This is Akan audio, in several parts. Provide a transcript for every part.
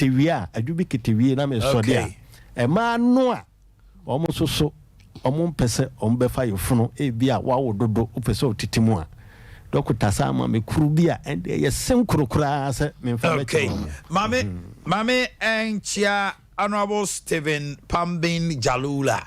Kete wie a, Adwo bi kete wie na mesɔde a, ɛmaa no a ɔmo nso so ɔmo mpɛ sɛ ɔmo bɛfa yɛfunu, ebi a wawo dodo, wopɛ sɛ ɔtete mu a, dɔkota saa ama me kuru bi a ɛnde ɛyɛ senkoro koraa sɛ memfa bɛkyɛ wɔn. Maame Nchia, Honorable Stephen Pambin Jalula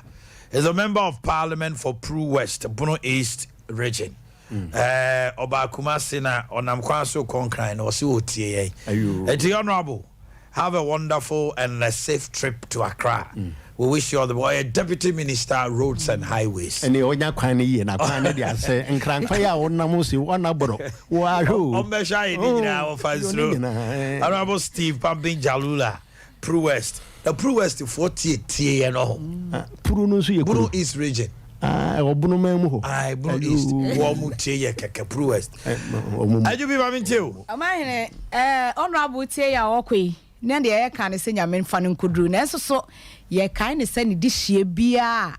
is a member of parliament for Pru West, Bono East Region. Ɔba Kumasi na ɔnam kwan so kɔnkran na ɔsi otie yɛn. Ayo. Eti Honorable, have a wonderful and a safe trip to Accra. We wish you all the best. Deputy Minister, Roads and Highways. Ɛne ɔnya kwan no yie na kwan no de asɛ nkrankwan yi a wonam si wɔna borɔ wɔahwɛ o. Ɔmbɛhwɛ ayɛ ne nyinaa wɔfa Oh, nsuro. ne nyinaa, eh. Honorable Steve Pambin Jalula, Pru West. The Pru West foɔ tie tie yɛ no. Ah, Puru no nso yɛ Bono kuro. East Region. Ah, ɛwɔ Bonoman mu hɔ. Aye, Bono Ayo. East. Wɔn mu tie yɛ kɛkɛ, Pru West. Eh, ɔmo mu. Adwo bi, maame ntie o. Ɔmahene, honorable tie yɛ a ɔkɔ yi ne deɛ yɛka ne sɛ Nyame mfa no nkoduru, nanso so yɛkae ne sɛ ne de hyia biaa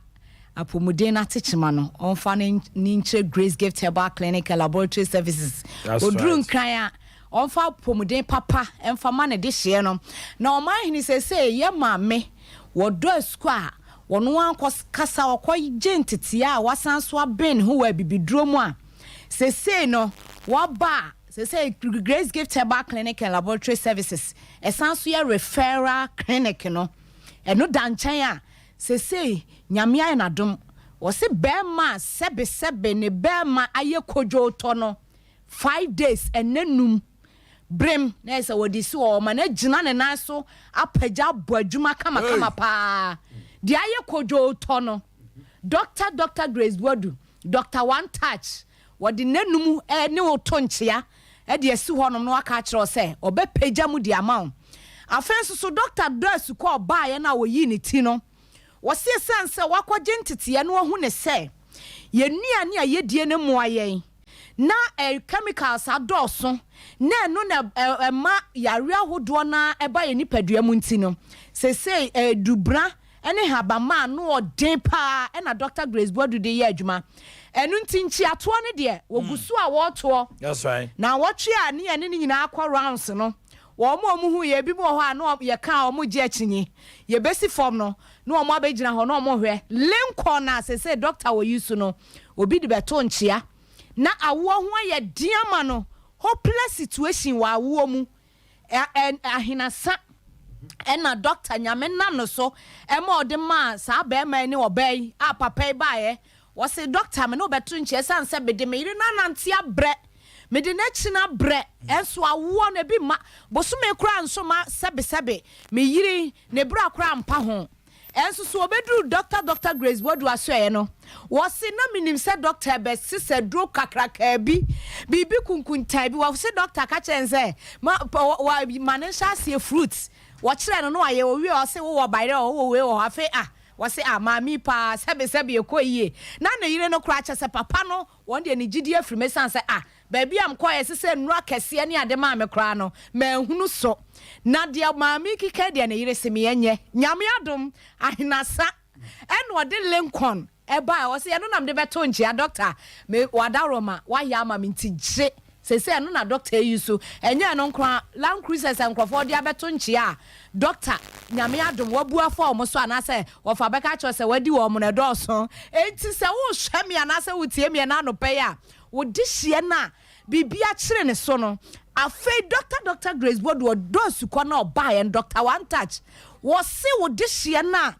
apɔmuden no atekyema no, ɔmfa ne nkyerɛ Grace Gift Herbal Clinic and Laboratory Services. That's Ɔduru right. Nkran a, ɔmfa apɔmuden papa ɛmfa ma ne de hyeɛ no. Na ɔmahene, sɛsɛ yɛ maame wɔdɔ asuku a wɔno ankɔ kasa ɔkɔ gye ntetea a wasan so abɛn ne ho wɔ abibiduro mu a, sesei no waba a, sesei Grace Gift Herbal Clinic and Laboratory Services ɛsan so yɛ referral clinic no. Ɛno da nkyɛn a, sesei Nyame ayɛ n'adom, wɔsi bɛrima a sɛbesɛbe ne bɛrima ayɛ kodwootɔ no, 5 days ɛnɛ num brem na yɛ sɛ wɔde si wɔ ɔma no gyina ne nan so apagya abɔ adwuma kamakama paa. Deɛ ayɛ kodwootɔ no, Doctor Grace Boadu, Doctor One Touch, wɔde n'anum ne wo to nkyea ɛde asi hɔnom na waka akyerɛ wo sɛ ɔbɛpagya mu de ama wo. Afei nso so, Doctor dɔ asukɔ ɔbaeɛ no a wɔyii ne ti no, wɔsi esiane sɛ wakɔgye nteteɛ no, wahu ne sɛ yɛn nnuane a yɛdie no mmoa yɛn na chemicals adɔɔso na ɛno na ɛma yare ahodoɔ na ɛba yɛn nipadua mu nti no, sesei dubra ne habama a no ɔden paa ɛna Dr Grace Boadu de yɛ adwuma. Ɛno nti nkyiatoɔ no deɛ, wɔgu so a wɔretoɔ. That's right. Na wɔtwe a ne yɛne ne nyinaa kɔ rounds no, wɔn a wɔn hu yɛ ebi mu wɔ hɔ a na yɛka a wɔn gye akyinyi. Yɛbɛsi fam no na wɔn abɛgyina hɔ na wɔn hwɛ Lincoln a sese doctor wɔ yi so no, obi de bɛto nkyea na awoɔ ho ayɛ den ama no, hopeless situation wɔ awoɔ mu, ɛ ɛ ahenasa ɛna doctor Nyame nam no so ɛma ɔde maa saa bɛrima yi ne ɔbaa yi a papa yi baeɛ. Wɔsi, "Doctor, me ne ɔbɛto nkyɛn san sɛ mede me yere no anante abrɛ, mede n'akyi no abrɛ, ɛnso awoɔ no ebi ma bosome koraa nso ma sɛbesɛbe me yere ne bra koraa mpa ho." Ɛnso so obɛduru Doctor Grace Boadu asoɛeɛ no, wɔsi na menim sɛ doctor bɛsesa duro kakrakaa bi, biribi kunkuntan bi. Wɔsi doctor ka kyerɛ n sɛ ma wa ma ne nhyɛ aseɛ fruit. Wɔkyerɛ no no ayɛ owie, ɔse wowɔ bayerɛ, wowɔ wei wɔ hɔ. Afei a wɔsi a maame paa sɛbesɛbe ekɔ yie na ne yere no koraa kyɛ sɛ papa no wɔn deɛ ne gyidi afiri me san sɛ a baabi a mkɔyɛ sɛ nnuro akɛseɛ ne ade maa me koraa no manhunu so. Na deɛ maame keka deɛ ne yere se meɛ nyɛ, Nyame adom, ahenasa ɛna ɔde Lincoln ɛbaa. Ɔsɛ ɛno nam de bɛto nkyea. Doctor, me wadaroma wayɛ ama me nti gye sese ɛno na doctor yi so. Ɛnyɛ ɛno nkoa, Land Cruisers nkurɔfoɔ de abɛto nkyea a doctor Nyame adom wabu afa wɔn so anaasɛ wɔfa bɛka kyerɛ sɛ wadi wɔn no ɛdɔɔso. Enti sɛ wohwɛ me anaasɛ wotie me ɛna anɔpɛ yi a, wode hyia no a biribi akyere ne so no, afei Doctor Grace Boadu ɔdɔ asukɔ na ɔbaeɛ no, Doctor One Touch, wɔse wode hyia no a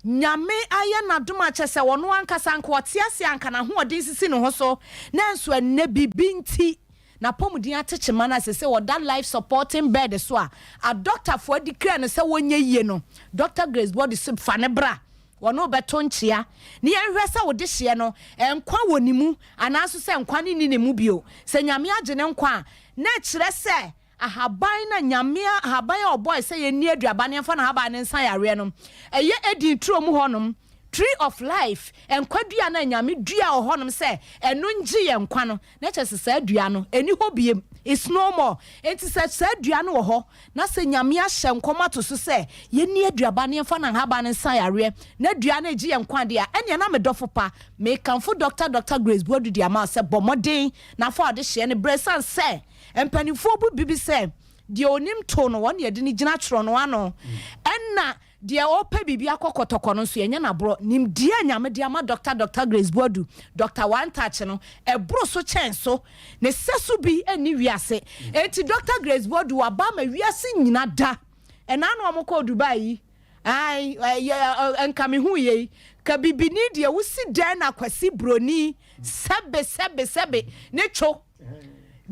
Nyame ayɛ n'adom akyɛ sɛ ɔno ankasa nka ɔte ase anka n'ahoɔden sisi ne ho so, nanso ɛnnɛ biribi nti n'apɔmuden atekyema no asɛ sɛ ɔda life supporting bed so a adɔktafoɔ adi kra no sɛ wɔnyɛ yie no, Dr Grace Boadu sɛ fa ne bra, wɔne wobɛto nkyea ne yɛnhwɛ sɛ wode hyeɛ no nkwa wɔ ne mu anaaso sɛ nkwa ne ni ne mu bio. Sɛ Nyame agye ne nkwa a, na ɛkyerɛ sɛ ahaban na Nyame ahaban a ɔbɔe sɛ yɛnni aduaba ne yɛmfa n'ahaban ne nsa yareɛ no, ɛyɛ Eden turo mu hɔnom, tree of life, nkwa dua no a Nyame dua wɔ hɔnom sɛ ɛno ngye yɛ nkwa no, na kyerɛ sɛ saa dua no ɛni hɔ biem, it's no more. Enti sɛ saa dua no wɔ hɔ na sɛ Nyame ahyɛ nkɔm ato so sɛ yɛnni aduaba ne yɛmfa n'ahaban ne nsa yareɛ na dua no egye yɛn nkwa deɛ a, ɛnea na medɔfo pa mekamfo Doctor Grace Boadu de ama wo sɛ bɔ mmɔden na afa ɔde hyɛ no berɛ, san sɛ mpanimfoɔ bu bibi sɛ Deɛ ɔnim to no, wɔn na yɛde no gyina twerɛ no ano. Ɛna deɛ ɔpɛ biribi akɔ kɔtɔkɔ no nso, yɛnyɛ no aborɔ. Nimdeɛ a Nyame de ama Dɔkta Dɔkta Grace Boadu, Dɔkta One Touch no, ɛboro so kyɛn so. Ne sɛso bi nni wiase. Enti Dɔkta Grace Boadu waba ama wiase nyina da. Ɛnaa na wɔn kɔɔ Dubai yi, ae, ɛyɛ, nka me hu yei. Ka bibini deɛ wosi dɛn na Kwasi Broni, sɛbe, sɛbe, sɛbe, ne two.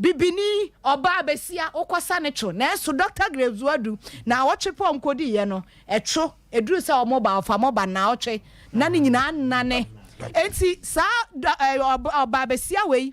Bibini, ɔbaa, basia, wokɔsa ne two. Nanso Dɔkta Grace Boadu, naawɔtwe pɛ a wɔkɔdiiɛ no, ɛtwo, ɛduru sɛ wɔba, ɔfa mɔba naawɔtwe, na ne nyinaa nnane. Enti saa dɔ, ɛ, ɔbaa basia wei,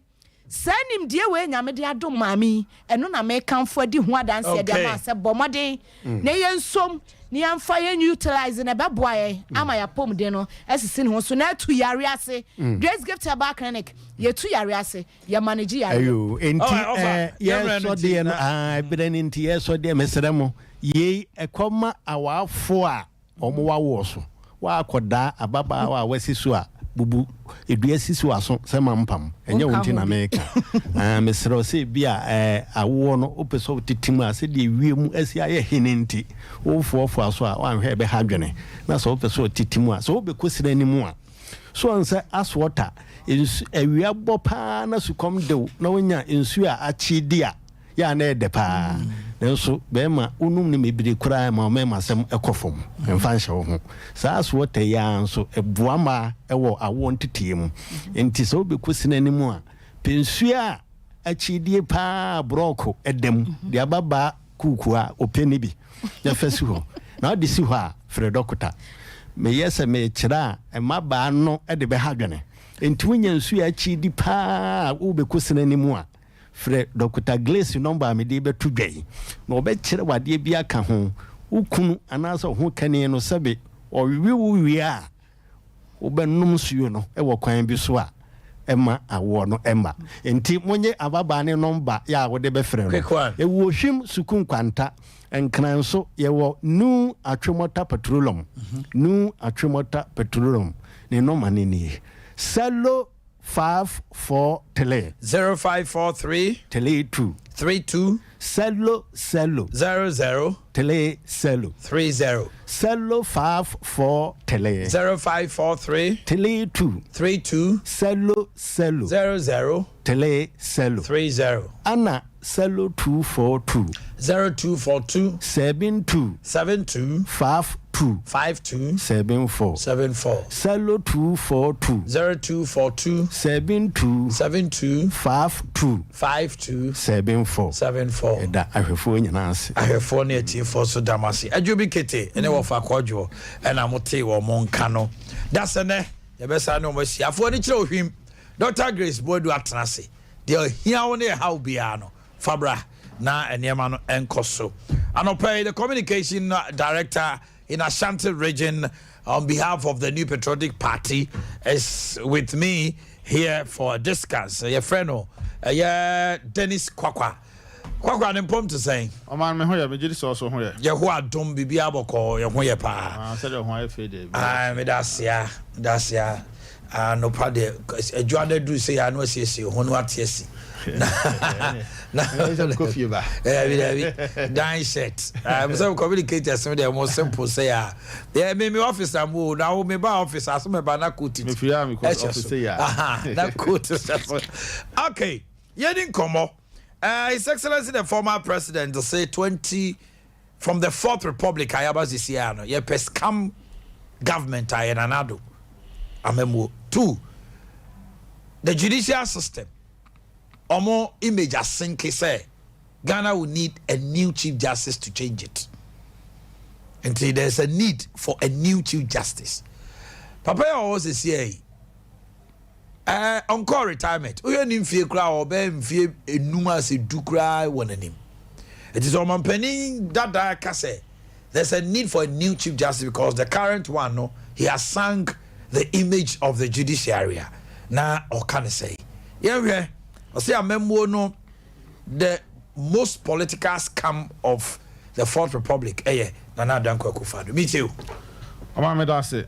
Saa nimdeɛ wei a Nyame de adom maame yi, ɛno na mekamfo adi ho adanseɛ de ama sɛ bɔ mmɔden na yɛnsom na yɛmfa yɛn utilize na ɛbɛboa yɛn ama yɛn apɔmuden no asisi ne ho so na atu yare ase. Grace Gift Herbal Clinic, yɛtu yare ase, yɛ manage yare. Ayo, enti eh, yɛsɔ deɛ no, ah, ɛberɛ no nti yɛsɔ deɛ, mesrɛ mo, yei ɛkɔ ma awafoɔ a Wɔn wawoɔ so. Woakɔdaa ababaawa a wasi so a bubu dua sisi w'aso sɛ mampam. Ɛnyɛ wo Wonka nti ho na bi. meka. Aah mesrɛ wo sɛ ebia ɛɛ awoɔ no wopɛ sɛ wotete mu a sɛdeɛ wiem asi ayɛ hene nti wofoafoa so a woanhwɛ a ɛbɛha adwene. Na sɛ wopɛ sɛ wotete mu a sɛ wobɛkɔ sini anim a so ɔn sɛ aswɔta nsu awia bɔ paa na sukɔm de wo na wonya nsuo a akye di a Yɛ a na ɛyɛ dɛ paa. Nanso bɛrima, wonom no bebree koraa ma ɔmarimasɛm kɔ fam. Mfa nhyɛ wo ho. Saa asoɔtɛ yi ara nso, ɛboa mmaa wɔ awoɔ nteteeɛ mu. Enti sɛ wobɛkɔ sini anim a, pɛ nsuo a akyidie paa a borɔko da mu, de ababaa kuukuu a ɔpɛ no bi na fa si hɔ. Na wode si hɔ a, frɛ dɔkota. Meyɛ sɛ merekyerɛ a, mmabaa no de bɛha adwene. Enti wonya nsuo a akyidi paa a wobɛkɔ sini anim a, Frɛ Dɔkota Glace nɔmba a mede rebɛto dwa yi, na ɔbɛkyerɛ wo adeɛ bi aka ho. Wo kunu anaasɛ wo hokani no, sɛbe ɔwe wo wie a, wobɛnom nsuo no wɔ kwan bi so a ɛmma awoɔ no mma. Enti monye ababaa no nɔmba yɛ a wode bɛfrɛ no. Quick one. Ɛwɔ Hwim Sukuu Nkwanta, Nkran nso yɛwɔ New Atwemɔta Petroleum, New Atwemɔta Petroleum, ne nɔma no nie, Sɛlo 5 4 3. 0543. 3 2. 32. Sɛlo sɛlo. 00. 3 sɛlo. 30. Sɛlo 5 4 3. 0543. 3 2. 32. Sɛlo sɛlo. 00. 3 sɛlo. 30. Ana sɛlo 2 4 2. 0242. 7 2. 72. 5 2. 52. 7 4. 74. Sɛlo 2 4 2. 0242. 7 2. 72. 5 2. 52. 7 4. 74. Ɛda ahwɛfoɔ nyinaa ase. Ahwɛfoɔ ne atiefoɔ so dam ase. Adwo bi kete ne wɔfa kɔdwoɔ ɛna motee wɔ mo nka no. Da sɛ nɛ yɛbɛsa ne wɔn ahyia. Afoɔ ani kyerɛ ohwim. Dr. Grace Boadu atena ase. Deɛ ohia wo ne ɛhaw biara no, fa bra na nneɛma no nkɔ so. Anɔpa yi, the communication director in Ashanti region on behalf of the New Patriotic Party is with me here for a discuss. Yɛfrɛ no ɛyɛ Dennis Kwakwa. Kwakwa ne mpɔm te sɛn? Ɔman me ho yɛ, megye di sɛ ɔso ho yɛ. Yɛho adom biribiara bɔkɔɔ, yɛ ho yɛ paa. Ah, sɛdeɛ ho ayɛ fɛ deɛ. Ah, meda ase a, meda ase a. Anɔpa deɛ, adwuma no aduru sɛ yɛ ano asiesie ho no ate asi. Na kɔ fie ba. Dabi dabi, dan shirt. Ah, sɛ communicators no deɛ mo simple sɛ yɛ a. Deɛ me me office na mo na wo me ba office aso me ba na coat. Me fie a me kɔ office sɛ yɛ. Aha, na coat hyɛ so. Okay, yɛdi nkɔmmɔ. His Excellency the former president say 20 from the Fourth Republic ayaba sisi a no yɛpɛ scam government a yɛ Nana Addo amamuo. Two, the judicial system ɔmo image asenke sɛ Ghana will need a new chief justice to change it. Nti there's a need for a new chief justice. Papa yi a ɔwɔ sisi yi ɔnkɔɔ retirement. Wohwɛ ne mfie koraa ɔbɛyɛ mfie 5 ase 10 koraa wɔ n'anim. Ɛti sɛ ɔmampanin dada ka sɛ there's a need for a new chief justice because the current one no, he has sunk the image of the judiciary. Na ɔka ne sɛ yɛnhwɛ ɔsɛ amammuo no, the most political scam of the Fourth Republic ɛyɛ Nana Addo Dankwa Akufo-Addo. Me too. Ɔma meda ase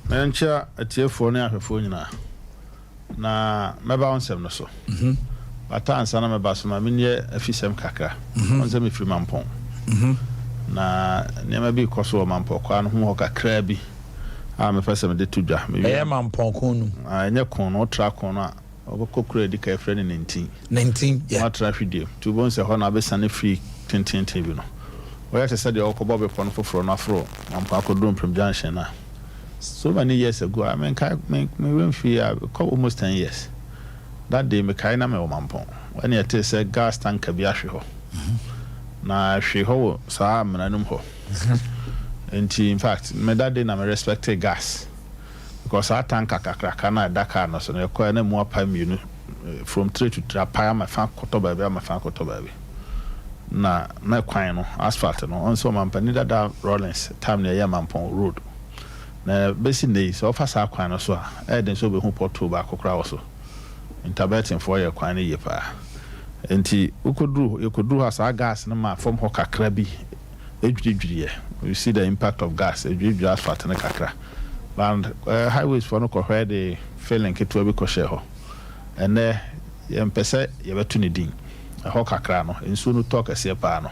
na yɛnkyea atiefoɔ ne ahwɛfoɔ nyinaa na mɛba wo nsɛm no so. But ansa na mɛba so ma menyɛ afisɛm kakra. Ɔn sɛ mefiri Mampɔn. Na nneɛma bi rekɔ so wɔ Mampɔn kwaa no ho hɔ kakraa bi a mepɛ sɛ mede to dwa. Mewie Ɛyɛ Mampɔn ko no mu. Ah, ɛnyɛ ko no, wotra ko no a, wobɛkɔ kuro a ɛdi kan yɛfrɛ no Nantin. Nantin, yeah. Na woatra Hwidiem. Nti wobɛhu sɛ hɔ na wobɛsiane firi tententen bi no. Woyɛ te sɛ deɛ worekɔbɔ bepɔ no foforɔ no aforo Mampɔn akɔduru Mprem Junction no a. So many years ago, a menkae, me, me werɛ mfii a, ɛkɔ almost 10 years. That day mekae na mewɔ Mampɔn. Ɛne ɛtee sɛ gas tanker bi ahwe hɔ. Na ɛhwee hɔ wɔ saa amena no mu hɔ. Nti in fact, me that day na me respected gas. Because saa tanker kakraka na ɛda car no so no, yɛkɔɛ na mu apae mmienu from tire to tire, apae ama fa kɔtɔ baabi ama fa kɔtɔ baabi. Na kwan no, asphalt no, ɔn sɛ ɔmampanin dada Rawlings time na ɛyɛ Mampɔn road. Na bɛsi nnɛ yi, sɛ ɔfa saa kwan no so a, ɛyɛ den sɛ wobɛhu pothole baako koraa wɔ so. Ntabɛtenfoɔ yɛ kwan no yie paa. Nti wokɔduru, yɛkɔduru hɔ a, saa gas no ma fam hɔ kakra bi edwiridwiriɛ. You see the impact of gas, edwiridwiri asphalt no kakra. But highways foɔ no kɔhwɛ de filling ketewa bi kɔhyɛ hɔ. Ɛnɛ yɛmpɛ sɛ yɛbɛto ne din. Ɛhɔ kakra no, nsuo no tɔ kɛseɛ paa no.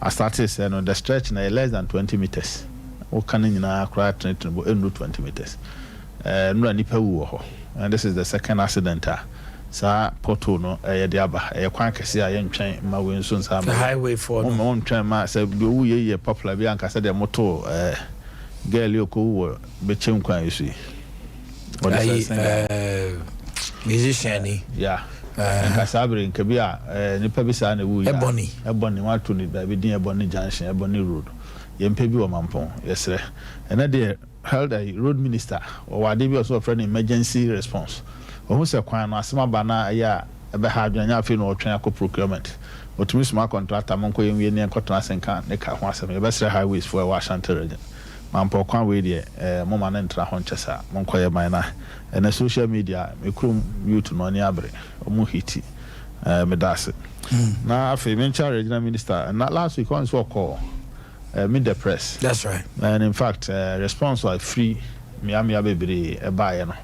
Asate sɛ no, the stretch na yɛ less than 20 meters. Woka no nyinaa koraa tenetene bɔ ɛnnuru 20 meters. Nnura nipa wu wɔ hɔ. And this is the second accident a saa pothole no ɛyɛ de aba. Ɛyɛ kwan kɛseɛ a yɛntwɛn mma wei nso nsa The highway foɔ no. Mo ntwɛn ma sɛ deɛ owu yɛ yɛ popular bi anka sɛ deɛ moto girl yi okɔwu wɔ bɛkyɛm kwan yi so yi. Wɔde Ayi, sɛ sɛn musician ni. Ya nka saa bere nka bi a nipa bi saa na ewu yi a. Ebony. Ebony, wato ne baabi din Ebony Junction, Ebony Road. Yɛmpɛ bi wɔ Mampɔn, yɛsrɛ. Ɛnɛ deɛ health road minister wɔwɔ adeɛ bi a ɔsɛ wɔfrɛ no emergency response. Ɔhu sɛ kwan no asɛm aba na ɛyɛ a ɛbɛha adwene, nyɛ afei na ɔtwɛn akɔ procurement. Ɔtumi soma contractor, monkɔ yɛnwie ne yɛnkɔtena ase nka ne ka ho asɛm. Yɛbɛsrɛ highways foɔ ɛwɔ Ashanti Region, Mampɔn kwan wei deɛ, moma ne ntena ho nkyɛ saa, monkɔ yɛ man na ɛnɛ social media me kurom youth no ani abere, ɔmo hiti. Meda ase. Na afei menkyɛ regional minister na last week ɔn sɛ ɔkɔ meet the press. That's right. And in fact, response a ɛfiri mmeammea bebree ɛbaeɛ no,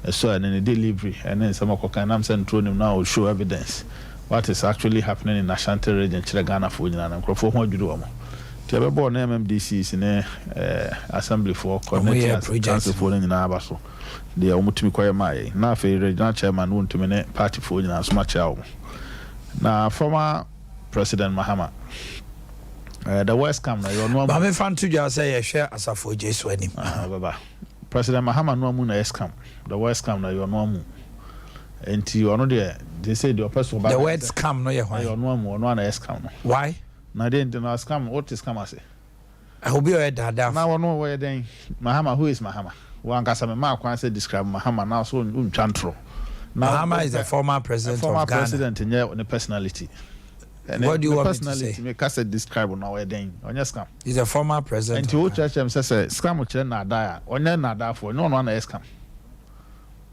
ɛsɔ ɛne ne delivery ɛne nsɛm ɔkɔka nam sɛ nturo nim na ɔshow evidence what is actually happening in Ashanti Region kyerɛ Ghanafoɔ nyinaa na nkurɔfoɔ ho adwiri wɔn. Nti ɛbɛbɔɔ ne MMDCs ne assemblyfoɔ, coordinating councilfoɔ no nyinaa aba so deɛ wɔtumi kɔyɛ maa yɛn. Na afei regional chairman wontumi ne partyfoɔ nyinaa nso makyerɛ wɔn. Na former President Mahama, the worst scam na yɛ ɔno amu. Maame fa nto dwa sɛ yɛhwɛ asafo ogye so anim. Ɔbɛba. President Mahama no amu na yɛ scam. The worst scam na yɛ ɔno amu. Nti ɔno deɛ de sɛ deɛ ɔpɛ so ɔba. The word scam no yɛ hwan? Ɛyɛ ɔno amu, ɔno ana yɛ scam no. Why? Na deɛ nti na scam, wote scam ase? Obi a ɔyɛ daadaa. Na wɔn wɔyɛ dɛn? Mahama, who is Mahama? Wɔn ankasa mɛ maa kwan sɛ describe Mahama na so ntwa ntorɔ. Mahama is the former president former of Ghana. President nyɛ ne personality. What do you want me to say? Personality mi kasa describe na ɔyɛ dɛn? Ɔnyɛ scam. He's a former president. Nti o kyerɛkyerɛ mi sɛ scam kyerɛ naadaa a, ɔnyɛ naadaafoɔ, ɔnyɛ ɔno ana yɛ scam.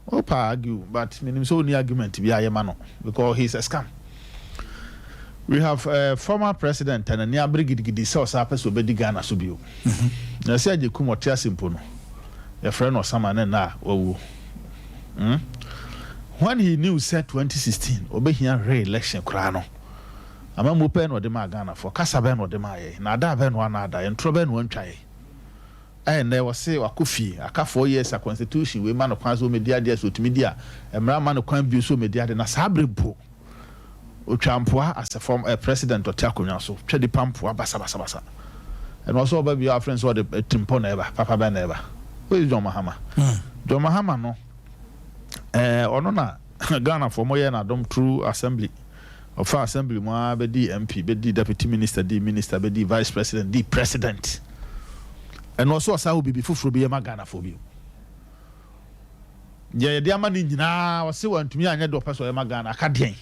O pa argue, but minim sɛ ɔni argument bi a yɛ ma no because he is a scam. We have former president a n'ani abere gidigidi sɛ ɔsan pɛ sɛ ɔbɛdi Ghana so bio. Na ɛsɛ agye kum ɔte ase mpo no, yɛfrɛ no ɔsama ne nna a wawuo. When he knew sɛ 2016 ɔbɛhia re-election koraa no, amammuo pɛɛ na ɔde maa Ghanafoɔ, kasa bɛɛ na ɔde maa yɛn, naadaa bɛɛ na wanaada yɛn, ntorɔ bɛɛ na wantwa yɛn. Ɛyɛ nnɛ wɔse wakɔ fie aka 4 years a constitution wei ma no kwan sɛ ɔmɛdi adeɛ, sɛ ɔtumi di a, mmara ma no kwan bio sɛ ɔmɛdi adeɛ. Na saa berɛ mpo otwa mpoa as a form president ɔte akonnwa so twa nipa mpoa basabasabasa. Ɛna ɔsɛ ɔba bio afrɛ sɛ ɔde timpɔ na ɛba papa bɛn na ɛba. Who is John Mahama? John Mahama no, ɔno na Ghana fo mo yɛ n'adom through assembly. Ɔfa assembly mu ara bɛdi MP, bɛdi deputy minister, di minister, bɛdi vice president, di president. Ɛna ɔsɛ ɔsa wɔ biribi foforɔ bi yɛ ma Ghana fo bio. Deɛ yɛde ama no nyinaa, ɔse wantumi anyɛ deɛ ɔpɛ sɛ ɔyɛ ma Ghana. Aka deɛn?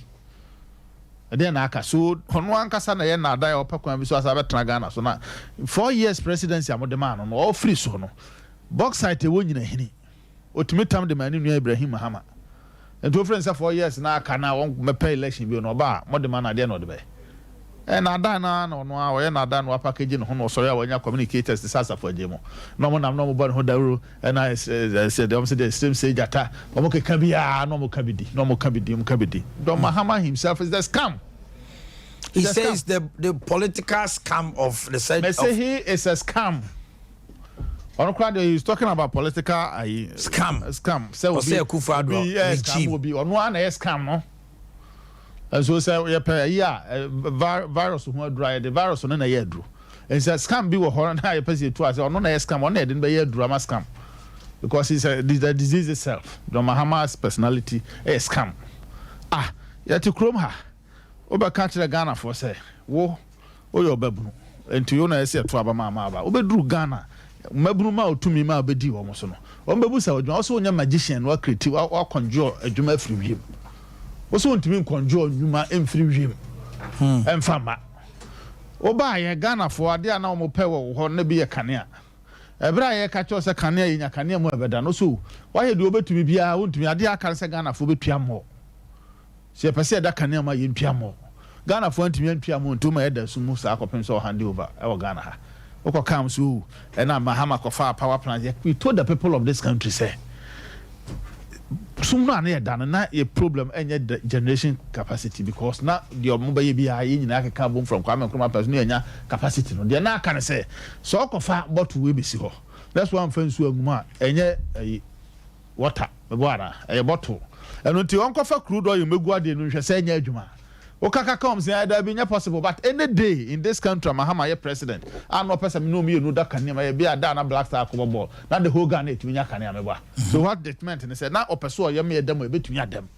Ɛdeɛn na aka so? Ɔno ankasa na ɛyɛ nnaada a ɔpɛ kwan bi so asa bɛtena Ghana so. Na 4 years presidency a mode maa no no, ɔfiri so no, bauxite ɛwɔ Nyinahini, ɔtumi tam de ma ne nua Ibrahim Mahama. Nti wofiri sɛ 4 years na aka na wɔn mɛpɛ election bi no, ɔba a mode ma no adeɛ na ɔde bɛyɛ. Ɛnaadaa no ara na ɔno ara ɔyɛ naadaa na wapackage ne ho na ɔsɔre a wanya communicators te sɛ Asafo Agyei mo na ɔmo nam na ɔmo bɔ ne ho dawuro ɛna ɛsɛ deɛ ɔmo sɛ deɛ ɛsrem sɛ gyata ɔmo keka biara na ɔmo ka bi di na ɔmo ka bi di ɔmo ka bi di. John Mahama himself is the scam. He says the political scam of the said. Mese he is a scam. Ɔno koraa deɛ he is talking about political ayi. Scam. Scam. Sɛ obi obi yɛ scam obi ɔno ara na ɛyɛ scam no. Nso sɛ yɛpɛ ayi a virus ho aduru a yɛde virus no na ɛyɛ aduru. Nti sɛ scam bi wɔ hɔ na yɛpɛ sɛ yɛtu ase ɔno na ɛyɛ scam ɔno na yɛde no bɛyɛ aduru ama scam because it's a, the disease itself. John Mahama's personality ɛyɛ scam. Ah yɛte kurom ha. Wobɛka akyerɛ Ghanafoɔ sɛ wo woyɛ ɔbabunu nti wo na ɛsɛ yɛto aba ma ama aba. Wobɛduru Ghana mmabunu ma otumi ma wobɛdi wɔn so no wɔn bɛbu sa adwuma. Wo sɛ wonyɛ magician na woacreate wa conjure adwuma afiri wiem. Wo sɛ wontumi nconjure nnwuma mfiri wiem ɛmfa mma. Wobaayɛ Ghanafoɔ adeɛ a na wɔn pɛ wɔ wo hɔ na bi yɛ kanea. Ɛberɛ a yɛka kyerɛ wo sɛ kanea yɛnya kanea mu a ɛbɛda no so woayɛ deɛ wobɛtumi biara wontumi adeɛ a aka ne sɛ Ghanafoɔ bɛtua mmɔ. Sɛ yɛpɛ sɛ yɛda kanea mu a yɛntua mmɔ. Ghanafoɔ antumi antua mmɔ nti woma yɛda sum mu saa kɔpem sɛ ɔhande over ɛwɔ Ghana ha. Wokɔ kam so oo ɛna Mahama kɔfaa power plant yɛ we told the people of this country sɛ sum no a na yɛda no na yɛ problem ɛnyɛ generation capacity because na deɛ ɔmo bɛyɛ biara yɛn nyinaa keka bom from Kwame Nkrumah pɛ so na yɛnya capacity no. Deɛ na aka ne sɛ sɛ ɔkɔfa bottle wei bɛsi hɔ na sɛ wamfa nsuo angu mu a ɛnyɛ ɛyi water mebɔ anaa ɛyɛ bottle ɛno nti ɔnkɔfa crude oil mɛgu adeɛ no nhwɛ sɛ ɛnyɛ adwuma wokaka ka wɔm sɛ ɛda bi nyɛ possible but any day in this country Mahama yɛ president a na ɔpɛ sɛ me ne ɔmmienu da kanea ma yɛ bi a da na Black Star akɔbɔ ball na the whole Ghana ɛtumi nya kanea mebɔ a so what it meant ne sɛ na ɔpɛ so ɔyɛ me yɛ da mu ɛbɛtumi adam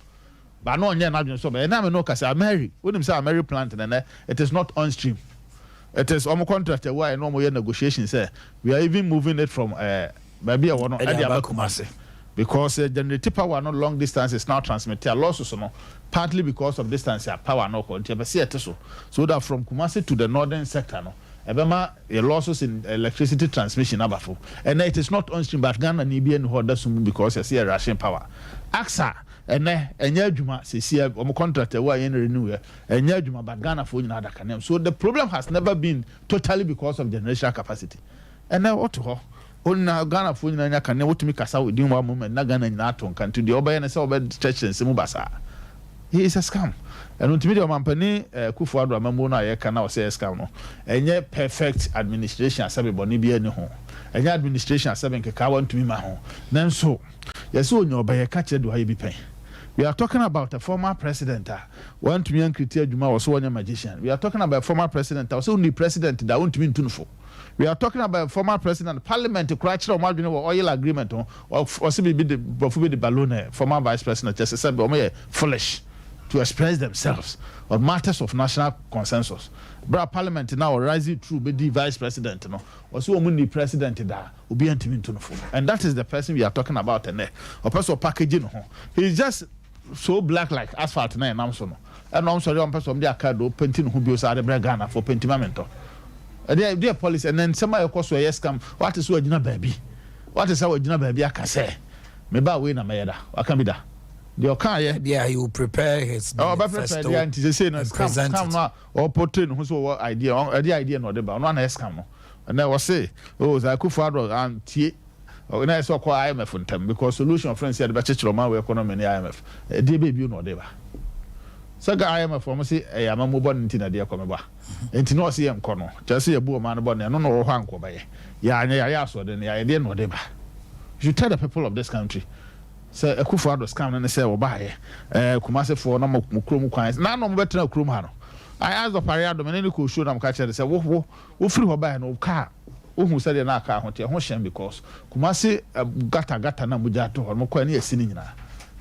ba na ɔnyɛ n'adwene so ɔbɛyɛ na me no kasa Ameri wonim sɛ Ameri plant nɛnɛ it is not on stream it is ɔmo contract ɛwɔ a ɛna ɔmo yɛ negotiation sɛ we are even moving it from baabi a ɛwɔ no ɛde aba Kumasi because generate power no long distance is now transmit a losses no partly because of distance a power no kɔ nti ɛbɛ sɛ yɛte so so that from Kumasi to the northern sector no ɛbɛma yɛ losses in electricity transmission aba fo. Ɛnɛ it is not on stream but Ghana ni bi ɛni hɔ ɔda sum because yɛsɛ yɛ ration power. AKSA ɛnɛ ɛnyɛ adwuma sɛsi ɔmo contract ɛwɔ a yɛn renew yɛ ɛnyɛ adwuma but Ghana fo nyinaa da kanea. So the problem has never been totally because of generational capacity. Ɛnɛ wɔte hɔ ɔnyina Ghana fo nyinaa nya kanea wotumi kasa within one moment na Ghana nyinaa to nka nti deɛ ɔbɛyɛ ne sɛ ɔbɛkyerɛkyerɛ nsɛm basaa. He is a scam. Ɛno ntumi deɛ ɔmampanin Akufo Addo amammuo no a yɛka na ɔsɛ yɛ scam no ɛnyɛ perfect administration asɛbe bɔne bi ani ho ɛnyɛ administration asɛbe nkekaawa ntumi ma ho nanso yɛsɛ onya ɔbɛyɛ ka kyerɛ de wayɛ bi pɛn. We are talking about a former president a wantumi ancreate adwuma wɔ so wɔnyɛ magician. We are talking about a former president a ɔsɛ wonni president da wontumi ntu no fo. We are talking about a former president parliament koraa kyerɛ ɔmo adwene wɔ oil agreement ho ɔsɛ biribi de borɔfo bi de balloon former vice president kyerɛ sɛ sɛbi ɔmo yɛ foolish to express themselves on matters of national consensus. Bra parliament now rising through bɛdi vice president no ɔsɛ ɔmo ni president da obi antumi ntu no fo and that is the person we are talking about. Ɛnɛ ɔpɛ sɛ ɔpackage no ho he is just so black like asphalt na ɛnam so no ɛna ɔmo sɔrɔ ɔmo pɛ sɛ ɔmo de aka do paint ne ho bio saa de brɛ Ghana fo paint ma mentɔ ɛdeɛ ɛdeɛ policy ɛnɛ nsɛm a ɛkɔ so ɛyɛ scam. Wate so wagyina baabi wate sɛ wagyina baabi aka sɛ meba wei na mɛyɛ da waka bi da deɛ ɔka yɛ. Yeah, he will prepare his manifesto. Ɔbɛ prepare deɛ nti sɛ no scam scam no a ɔportray ne ho so ɔwɔ idea ɛde idea na ɔde ba ɔno ana yɛ scam no. Ɛnɛ wɔse oh sɛ Akufo Addo antie na ɛsɛ ɔkɔ IMF ntɛm because solution friends yɛ de bɛkyekyere ɔman wɔ economy ne IMF ɛdeɛ bɛɛ na ɔde ba sɛ ka IMF wɔn se ɛyɛ amamu bɔ ne nti na ɛdeɛ kɔ mɛba nti na ɔse yɛ nkɔ no kyerɛ sɛ yɛbu ɔman no bɔ ne ɛno na ɔwɔ hɔ ankɔ bɛyɛ yɛanyɛ yɛayɛ asoɔden yɛayɛ deɛ na ɔde ba. You should tell the people of this country sɛ Akufo Addo scam no ne sɛ wɔbaayɛ Kumasefoɔ na mo kurom kwan na na ɔmo bɛtena kurom ha no. I asked Opare Addo ne ne kɔ show na mo ka kyerɛ sɛ wo wo wofiri hɔ baayɛ no kaa wohu sɛdeɛ na aka ho teɛ ho hyɛn because Kumase gata gata na mogya ato hɔ no mokɔɛ ne yɛsi no nyinaa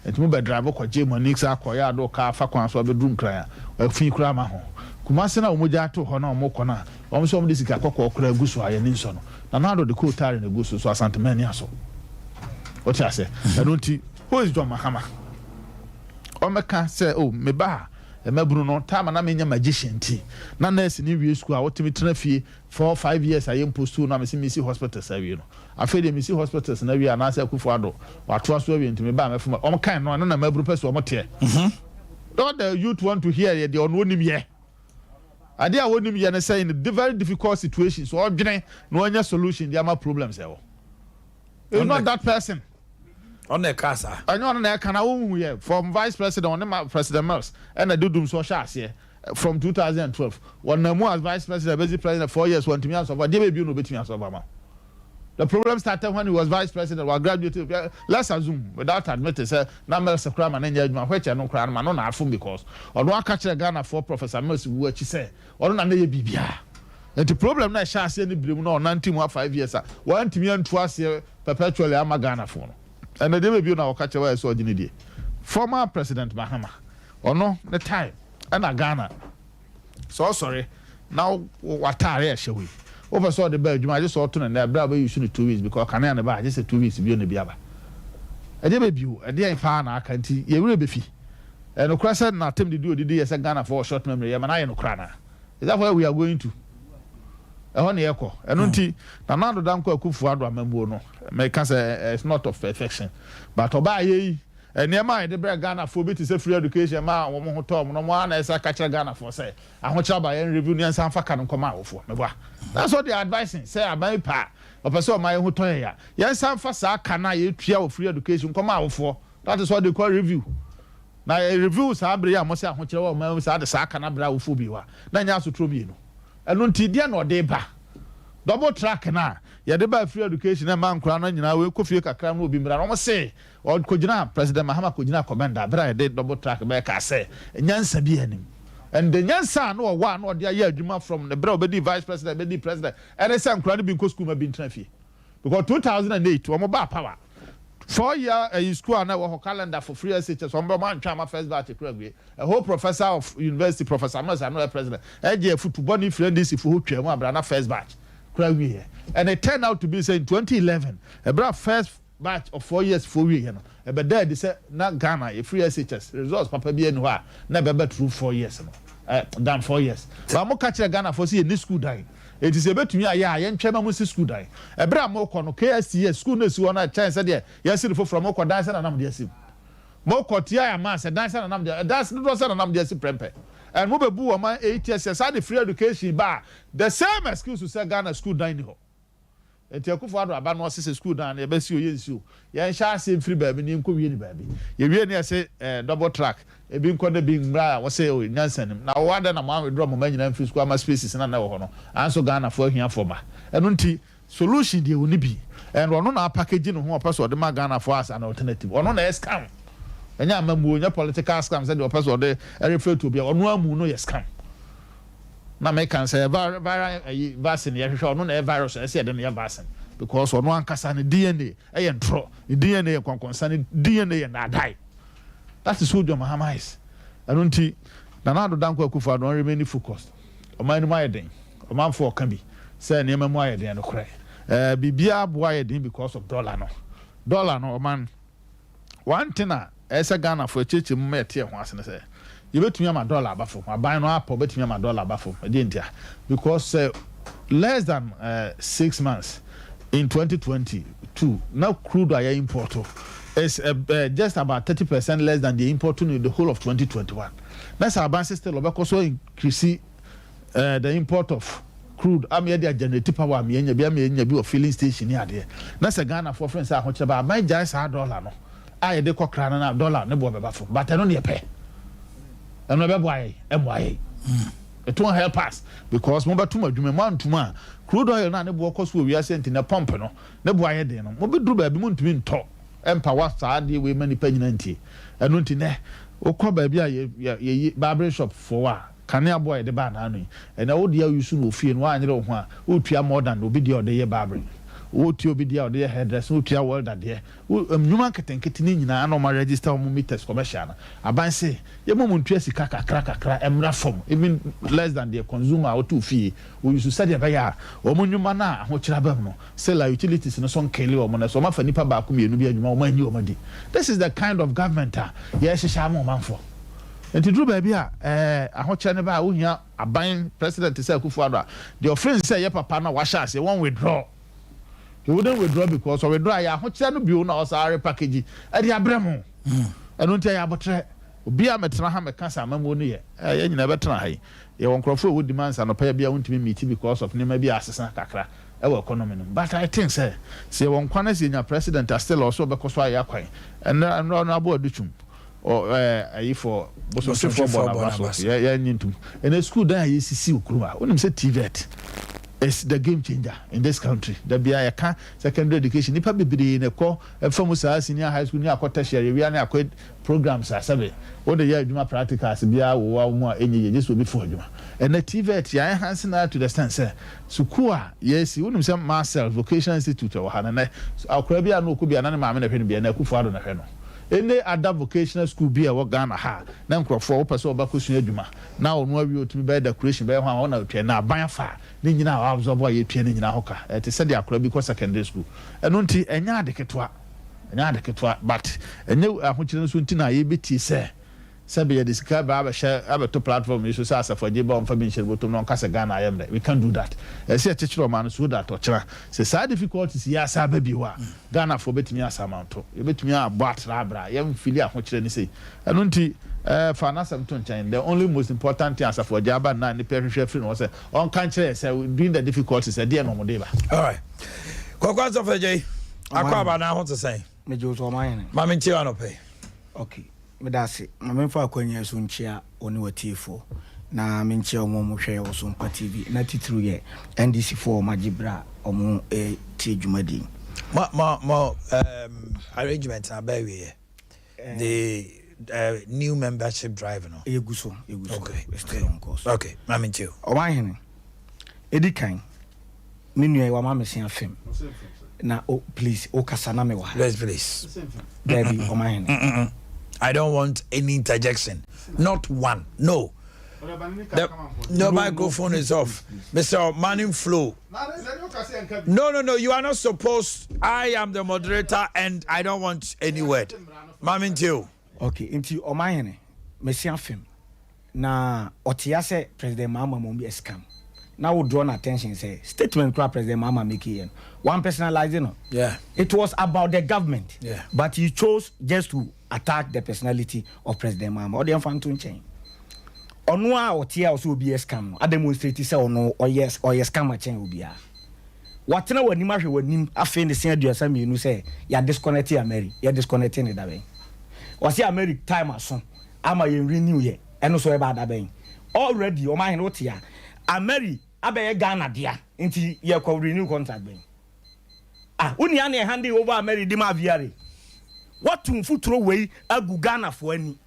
nti mo bɛ drive kɔgye mo ani sɛ akɔyɛ ado kaa fa kwan so abɛduru Nkran a afi koraa ma ho. Kumase na wɔn gya ato hɔ na wɔn kɔ na wɔn nso wɔn de sika kɔkɔɔ koraa gu so a yɛne nsɔ no na Nado de kootaare na egu so so Asanteman ani asɔ wote ase. Ɛno nti who is John Mahama? Ɔmɛka sɛ oh me ba a mmabunu no time na menya magician nti na nurse ni wie school a wotumi tena fie 4, 5 years a yɛ mpo school na mesi mesi hospitals awie no afei deɛ mesi hospitals na awie anaasɛ Akufo Addo watoa so awie nti me ba mɛfoma ɔmo kan no ɛno na mmabunu pɛ sɛ ɔmo teɛ. All the youth want to hear yɛ deɛ ɔno onim yɛ. Adeɛ a wɔnim yɛ ne sɛ in a very difficult situation so ɔdwene na ɔnya solution de ama problems ɛwɔ. He's not that person. Ɔno ɛka saa. Ɛnyɛ ɔno na ɛka na wohu yɛ from vice president, ɔne ma President Mills ɛna de dum so ɔhyɛ aseɛ from 2012. Wɔnam mu as vice president bɛsi president, 4 years wɔntumi asolve. Adeɛ bɛɛ bi na obɛtumi asolve ama? The problem started when he was vice president wa graduate. Let's assume without admitting sɛ na Mills kura ma ne nyɛ adwuma, which ɛno kura no ma no na afom, because ɔno aka kyerɛ Ghana for Professor Mills wu akyi sɛ ɔno na ne yɛ biribiara. Nti problem na ɛhyɛ aseɛ ne bere mu na ɔnante mu a 5 years a wɔntumi antu aseɛ perpetually ama Ghana fo no, ɛnna deɛ baabi na ɔka kyerɛ wɔyɛ sɛ ɔgye ne deɛ. Former President Mahama, ɔno ne time ɛna Ghana sɛ ɔsɔre na wataare ɛhyɛ wei, wopɛ sɛ ɔde ba adwuma, agye sɛ ɔto ne nɛ ɛberɛ a wobɛyi so no 2 weeks, because kanea ne ba agye sɛ 2 weeks bio ne bi aba. Ɛdeɛ bɛbio ɛdeɛ paa na aka nti yɛwerɛ bɛfi. Ɛnokorɛ sɛ natem didi odidi yɛ sɛ Ghana for short memory yɛ ma na ayɛ nokorɛ anaa? Is that where we are going to? Ɛhɔ ne yɛkɔ. Ɛno nti Nana Addo Dankwa Akufo Addo amammuo no, mɛka sɛ it's not of perfection, but ɔbaa yɛ yi, nneɛma a yɛde brɛ Ghanafoɔ bi te sɛ free education ma wɔn ho tɔɔ mo no, wɔn a na ɛsɛ aka kyerɛ Ghanafoɔ sɛ ahokyerɛ aba, yɛn review ne yɛn nsa nfa ka no nkɔma awofoɔ. Mɛboa, that's what they are advising, sɛ aban pa ɔpɛ sɛ ɔma yɛn ho tɔ yɛ ya, yɛn nsa nfa saa ka no a yɛtua wɔ free education nkɔma awofoɔ. That is what they call review. Na yɛ review saa abere yi a mo sɛ ahokyerɛ wɔ ɔman mu saa de saa ka no abrɛ awofoɔ bi wa na nyɛ asotoro mmienu. Ɛno nti deɛ na ɔde ba double track na yɛde ba free education na mma nkora no nyinaa wei kɔ fie kakra no, obi mmra na wɔn se ɔkɔgyina President Mahama kɔgyina kɔmɛnda abere a yɛde double track bɛyɛ kaa sɛ nyansa bi anim. And the nyansa a na ɔwɔ a na ɔde ayɛ adwuma from ne berɛ a ɔbɛdi vice president bɛdi president ɛne sɛ nkora no bi nkɔ school ma bi ntena fie, because 2008 wɔn ba power, 4 year ɛyi school a na ɛwɔ hɔ, calendar for free SHS, wɔn bɛ wɔn antwa ama first batch kura wie. A whole professor of university, Professor Amos ano yɛ president, ɛgye afutu bɔne firi NDC fo hɔ twɛ mu abira na first batch kura wie yɛ. And it turned out to be say in 2011, ɛbɛrɛ first batch of 4 years 4 year no, ɛbɛda adi sɛ na Ghana yɛ free SHS results papa bi ɛni hɔ a na ɛbɛbɛ through 4 years no than 4 years. But mo ka kyerɛ Ghana fo sɛ yɛ ni school dan, eti sɛ ebetumi ayɛ a yɛntwɛn ma mo si school dan. Ɛbɛrɛ a mo kɔ no, KSTS school no esi hɔ no kyɛn sɛ deɛ yɛsi no foforɔ. Mo kɔ dan sɛ nanam deɛ si mo kɔ tia yɛ ama sɛ dan sɛ nanam deɛ dan dodoɔ sɛ nanam deɛ si prɛmpɛ. And mo bɛ bu wɔn man 8 years yɛ saa de free education ba, the same excuse sɛ Ghana school dan ni hɔ. Nti Akufo Addo aba no, ɔsese school dan no yɛbɛsi o, yɛnsi o, yɛnhyɛ ase mfiri baabi ne yɛnkɔ wie ne baabi. Yɛwie ne yɛsɛ double track, ebi nkɔ ne bi mmra a wɔsɛ o nyansa nim na wɔwɔ ada na mo awithdraw mo ma nyinaa mfiri school ama spaces na na ɛwɔ hɔ no anso Ghana fo ahiafoɔ ma. Ɛno nti solution deɛ wɔ ne bi, and ɔno na apackage ne ho ɔpɛ sɛ ɔde ma Ghana fo as an alternative. Ɔno na ɛyɛ scam, ɛnyɛ amamuo, nyɛ political scam sɛdeɛ ɔpɛ sɛ ɔde ɛrefer to obi a ɔno amu no yɛ scam. Na meka sɛ viral ɛyi vaccine yɛhwehwɛ, ɔno na ɛyɛ virus, ɛsɛ yɛde no yɛ vaccine, because ɔno ankasa ne DNA ɛyɛ ntorɔ, ne DNA yɛ nkɔnkɔnsa, ne DNA yɛ naadae. That is who John Mahama is. Ɛno nti Nana Addo Dankwa Akufo Addo remain focused. Ɔman no mu ayɛ den, ɔmanfo ɔka bi sɛ nneɛma mu ayɛ den no korɛ biribiara aboa ayɛ den because of dollar no. Dollar no, ɔman, one thing a ɛsɛ Ghana fo akyirikyiri mu ma yɛte ɛho ase ne sɛ yɛbɛtumi ama dollar aba fam. Aban no apɔ bɛtumi ama dollar aba fam. Ɛdeɛ ntia? Because less than 6 months in 2022 na crude a yɛ import is just about 30% less than the import in the whole of 2021. Na sɛ aban sɛ still ɔbɛkɔ so increase the import of crude ama yɛde agenerate power, ama yɛnya bi, ama yɛnya bi wɔ filling station ne adeɛ, na sɛ Ghana foɔ fɛn sɛ ahokyerɛ ba, aban gyae saa dollar no a yɛde kɔ kra no, na dollar ne boɔ bɛba fam. But ɛno ne yɛpɛ, ɛno ɛbɛboa yɛ, ɛmmoa yɛ. It won't help us because mo bɛtum adwuma mo antum a crude oil na ne boɔ kɔ so wɔ wiase nti ne pump no ne boɔ ayɛ den no, mo bɛ duru baabi mo ntumi ntɔ ɛmpa wa saa adeɛ wei ma nipa nyina ntie. Ɛno nti nɛ wokɔ baabi a yɛ yɛ yɛyi barbering shop fo a kanea boɔ a yɛde ba anaano yi, ɛnna wo deɛ ɔyi so no ofie no, wanyere wo ho a wotua more than obi deɛ ɔde yɛ barbering, wotua obi deɛ ɔde yɛ hairdressing, wotua welder deɛ, nnwuma nketenkete ne nyinaa na ɔma register wɔn meters commercial no. Aban se yɛmɔ mu ntua sika kakra kakra mmra fam, even less than deɛ consumer a wotu fie oyi so, sɛdeɛ ɛbɛyɛ a wɔn nnwuma no a ahokyere aba mu no sɛ utilities no so nkele wɔn no so wɔn afa nipa baako mmienu bi adwuma wɔn anyi wɔn adi. This is the kind of government a yɛhyehyɛ ama ɔmanfoɔ. Nti duru baabi a ahokyere no ba a, wohia aban president sɛ Akufo Addo a deɛ ɔfiri sɛ yɛ papa no a wahyɛ aseɛ wɔn withdraw. He wouldn't withdraw because ɔwithdraw a yɛ ahokyere no bio na ɔsan repackage ɛde abrɛ mo. Ɛno nti ɛyɛ abotire. Obiara mmɛtena ha mmɛka sɛ amammuo no yɛ. Eh, yɛn nyinaa bɛtena ha yi. Yɛwɔ nkorɔfoɔ a ɛwɔ demands anɔpa yi a bia wontumi meeti because of nneɛma bi a asesa kakra ɛwɔ economy no mu. But I think sɛ, sɛ yɛwɔ nkwa na sɛ yɛnya president a still ɔwɔ sɛ ɔbɛkɔ so ayɛ akwan. Ɛnnɛ, nnora Honourable Adutwum, ɔ, eh, ayi for Bosomtwefoɔ bɔ n'aba so. Yɛ, yɛnnye ntom. Ɛnnɛ sukuu dan a yɛsisi wɔ kurom ha, wonim sɛ TVET is the game changer in this country. Da biara yɛka secondary education, nnipa bebree na ɛkɔ ɛfa mu saa senior high school ne akɔ tertiary, wia ne akɔ Programs a sɛbe wode yɛ adwuma practicals biara wɔ wo mu a ɛnyɛ yie gye sɛ obi fo adwuma. Ɛnnɛ TVET yɛ enhance no ara to the extent sɛ sukuu a yɛresi, wonim sɛ Marcel Vocational Institute ɛwɔ ha no ɛnnɛ akwadaa bi a na ɔkɔ bi a na ne maame na ɛhwɛ no bi ɛnnɛ Akufo Addo na ɛhwɛ no. Any other vocational school bi a ɛwɔ Ghana ha a na nkurɔfoɔ wopɛ sɛ wɔba kɔsua adwuma na ɔno awie ɔtumi bɛyɛ decoration bɛyɛ hwan hɔ na ɔtua ɛnnɛ aban afa ne nyinaa a wɔabsorb a yɛtua ne nyinaa ho ka. Ɛte sɛdeɛ akwadaa bi kɔ secondary school. Ɛno nti ɛnyɛ ade ketewa. Ɛnyɛ ade ketewa but ɛnyɛ ahokyere no so nti na yɛbɛtie sɛ sɛbe yɛde sika ba abɛhyɛ abɛto platform yi so sɛ Asafo Agyei ba ɔmfa bi nhyɛ ne bɔtɔm na ɔnka sɛ Ghana ayɛ mmerɛ. We can't do that. Ɛsɛ sɛ yɛkyekyere ɔman no so that ɔkyena sɛ saa difficulties yi asan aba bio a Ghanafoɔ bɛtumi asamanto. Yɛbɛtumi abɔ atra abra. Yɛmfili ahokyerɛ no sei. Ɛno nti eh, fa n'asɛm to nkyɛn. The only most important thing Asafo Agyei aba nnɛ a nnipa rehwehwɛ afiri ne hɔ sɛ ɔnka nkyerɛ yɛn sɛ during the difficulties ɛdeɛn na wɔde ba. Alright. Kwaku Asafo Agyei, akɔ aba na ho te sɛn? Megye wo so ɔmanhene. Ma menkyia wo anɔpa yi. Ok, meda ase. Ma memfa akwanya yi so nkyia wo ne w'atiefoɔ, na menkyia wɔn a wɔhwɛ yɛn wɔ Sompa TV, na titiriw yɛ NDC foɔ a wɔagye berɛ a wɔretie dwumadie yi. Mo mo mo um, arrangement na abɛ awieɛ. The new membership drive no. Yɛgu so, yɛgu so. Okay. It's still on course. Okay, ma mentie o. Ɔmanhene, ɛdi kan, me nua yi wama me se afem. Na o please, o kasa na me wɔ ha. Yes, please. Dabi, ɔmanhene. I don't want any interjection. Not one. No. The, no microphone is off. Mr. Manning Flow. No, no, no. You are not supposed. I am the moderator and I don't want any word. Mame ntie o. Ok nti ɔmanhene mesi afem na ɔtea sɛ President Mahama mmom yɛ scam na wo draw no attention sɛ statement koraa President Mahama make yɛ no wan personalize no Yeah. it was about the government Yeah. but he chose just to attack the personality of President Mahama ɔdeɛ mfa nto nkyɛn ɔno a ɔtea ɔsɛ obi yɛ scam no ademonstrate sɛ ɔno ɔyɛ ɔyɛ scam akyɛn obiara. Watena w'anim ahwɛ w'anim afei ne se 32 sɛ ya disconnecte Ameri, yɛ disconnecte no dabɛn? Ɔse Ameri time aso ama yɛn renew yɛ, ɛno so ɛbaa dabɛn? Already ɔmahene wote a, Ameri abɛyɛ Ghana dea nti yɛkɔ renew contract bɛn? Ah wo nua na ɛhande over Ameri de maa VRA? Watu mfuturo wei agu Ghanafoɔ ani.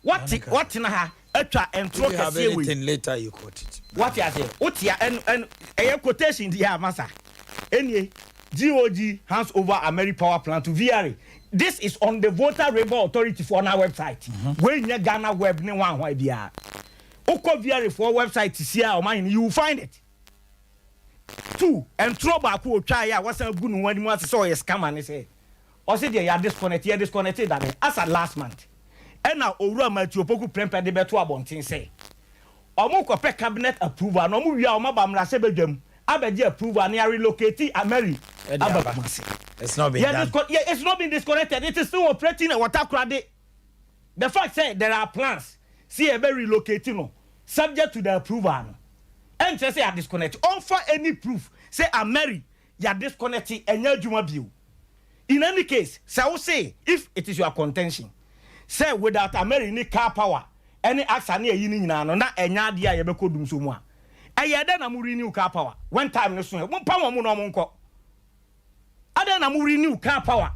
Wate watena ha atwa ntoro kɛseɛ wei. Wate aseɛ wote a ɛn ɛn ɛyɛ quotation deɛ a masa ɛnie GOG hands over Ameri power plant to VRA this is on the Volta River Authority foɔ na website wei nyɛ Ghana web ne hwan hwan biara wokɔ VRA foɔ website sie a ɔman you will find it. Two, ntorɔ baako a ɔtwaeɛ a wasan agu ne ho anim ase sɛ ɔyɛ scammer ne sɛ, ɔse deɛ yɛ disconnect, yɛ disconnectee da bɛn? As at last month, ɛna Owura Matthew Opoku Prempeh de bɛto abɔnten sɛ wɔrekɔpɛ cabinet approval na wɔwie a wɔaba mmarahyɛbadwam abɛgye approval na yɛarelocate Ameri aba Kumasi. It's not been Yɛ done. disco, yɛ, it's not been disconnected, it is still operating wɔ Takoradi. The fact sɛ there are plans sɛ yɛbɛ relocate no subject to the approval no ɛnkyerɛ sɛ yɛ disconnect. Ɔnfa any proof sɛ Ameri yɛ disconnect ɛnyɛ adwuma bio. In any case sɛ wo se if it is your contention sɛ without Ameri ne car power ɛne AXA ne ayi no nyinaa no na ɛnyɛ adeɛ a yɛbɛkɔ dumsɔ mu a, ɛyɛɛ dɛn na mo renew car power when time no so ɛ? Mompam wɔn na wɔn nkɔ. Adɛn na mo renew car power?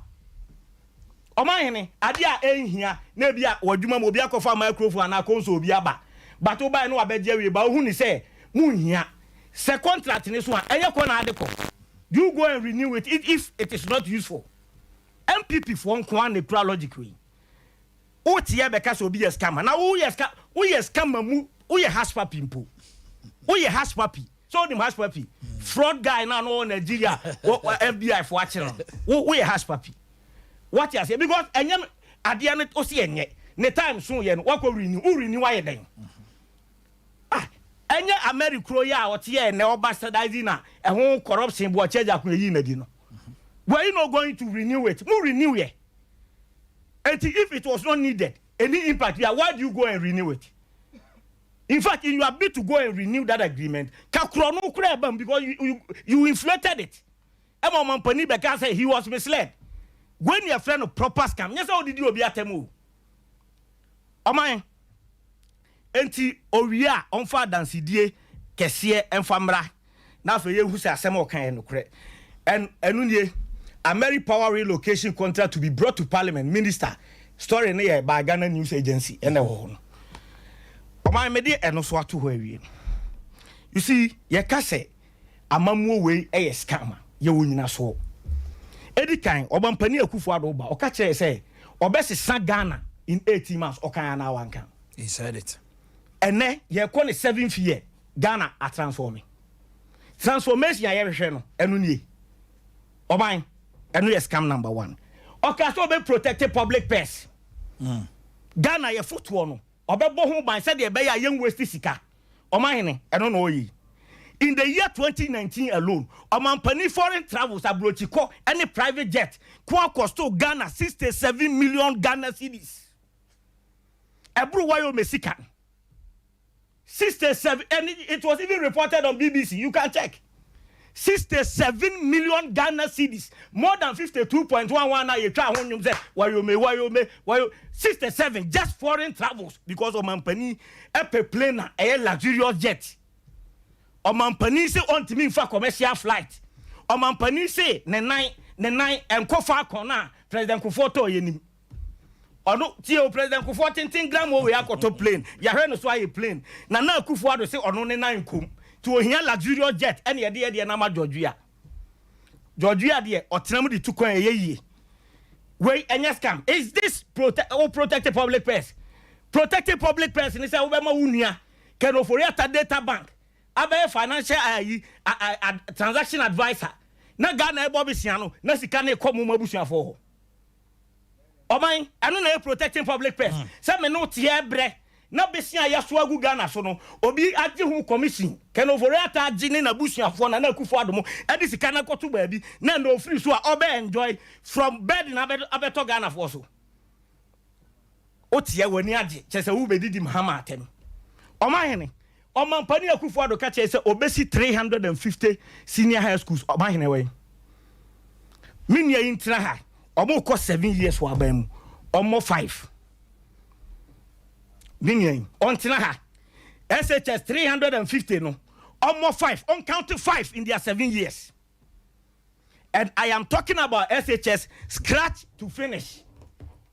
Ɔmanhene, adeɛ a ɛnhia na ebia w'adwuma mu obi akɔfa microphone anaa console bi aba but wobaeɛ na wabɛgye awie but wohu no sɛ monhia. Sɛ contract no so a, ɛnyɛ kɔ na ade kɔ. Do you go and renew it if it is not useful? NPP foɔ nko ara na ɛkura logic wei. Wo teɛ bɛka sɛ obi yɛ scammer na wo yɛ sca wo yɛ scammer mu wo yɛ hush puppy mpo wo yɛ hush puppy sɛ wonim hush puppy fraud guy na no wɔ Nigeria wɔ wɔ FBI fo akyere no wo wo yɛ hush puppy wate aseɛ because ɛnyɛ adeɛ no wo se ɛnyɛ ne time so yɛ no wakɔ renew wo renew ayɛ dɛn ah ɛnyɛ Ameri kuro yi a ɔte yɛ ɛnɛ ɔba standardizing na ɛho corruption bu ɔkyɛ gya ko eyi na di no were you not going to renew it mo renew yɛ. Enti if it was not needed. Any impact bia, why do you go and renew it? In fact, in your bid to go and renew that agreement, ka korɔ no koraa ɛba mu because you inflated it. Ɛma ɔmampanin bɛka sɛ he was misled. Wei ne yɛfrɛ no proper scam. Nyɛ sɛ wodidi obi atɛm o. Ɔman enti owie a ɔmfa adansedie kɛseɛ mfa mmra na afei yɛhu sɛ asɛm a ɔka yɛ nokorɛ. Ɛn ɛno nie, Ameri Power relocation contract to be brought to parliament, minister, story no yɛ by Ghana News Agency ɛna ɛwɔ hɔ no. Ɔman mede ɛno so ato hɔ awie no. You see, yɛka sɛ amammuo wei yɛ scam a, yɛwɔ nyinasoɔ. Edi kan, Ɔmampanin Akufo Addo ba, ɔka kyerɛɛ sɛ ɔbɛsesa Ghana in 18 months, ɔkan anaa wanka? He said it. Ɛnɛ, yɛkɔ ne seventh year, Ghana atransforme. Transformation a yɛhwehwɛ no, ɛno nie. Ɔman, ɛno yɛ scam number one. Ɔka sɛ ɔbɛ protect public purse. Ghana yɛ fotoɔ no, ɔbɛbɔ ho ban sɛdeɛ ɛbɛyɛ a yɛn waste sika. Ɔmanhene, ɛno na ɔyɛ yi. In the year 2019 alone, ɔmampanin foreign travels, aburokyikɔ ne private jet ko akɔsto Ghana 67 million Ghana cedis. Ɛboro wayɛ sika no. 67, and it was even reported on BBC. You can check. 67 million Ghana cedis, more than 52.11 na yɛtwa ho nnwom sɛ wayome wayome wayo 67 just foreign travels because ɔmampanin ɛpɛ plane a ɛyɛ luxurious jet. Ɔmampanin sɛ ɔntumi nfa commercial flight. Ɔmampanin sɛ ne nan nkɔ Falcon a President Kufuor tɔɔ yɛ nim. Ɔno tie o, President Kufuor tenten gram wei akɔtɔ plane, yɛahwɛ no so ayɛ plane. Nana Akufo Addo sɛ ɔno ne nan nkom nti ohia luxurious jet, ɛne yɛde yɛdeɛ nama George Weah. George Weah deɛ, ɔtena mu de tu kwan, ɛyɛ yie. Wei ɛnyɛ scam? Is this protect o protect public purse? Protecting public purse ni sɛ wobɛma wo nua Ken Ofori Atta Data Bank abɛyɛ financial ayi transaction adviser na Ghana ɛbɔ besia no na sika ne kɔ mu mu abusuafoɔ hɔ. Ɔman, ɛno na yɛ protecting public purse? Sɛ me no teɛ brɛ na besia a yɛso agu Ghana so no, obi agye ho commission, Ken Ofori Atta agye ne n'abusuafoɔ, na Akufo Addo ɛde sika no akɔto baabi na na ofiri so a ɔbɛ enjoy from bed na abɛtɔ Ghanafoɔ so. Woteɛ w'ani agye kyerɛ sɛ wobɛdidi Mahama atɛm. Ɔmahene, ɔmampani Akufo Addo ka kyerɛ sɛ obɛsi 350 senior high schools. Ɔmahene, wɔ me nua yi ntena ha, ɔmo kɔ 7 years wɔ aban mu, ɔmmɔ 5. Me nua yi ɔntena ha, SHS 350 no, ɔmmɔ 5, ɔncount 5 in their 7 years. And I am talking about SHS scratch to finish.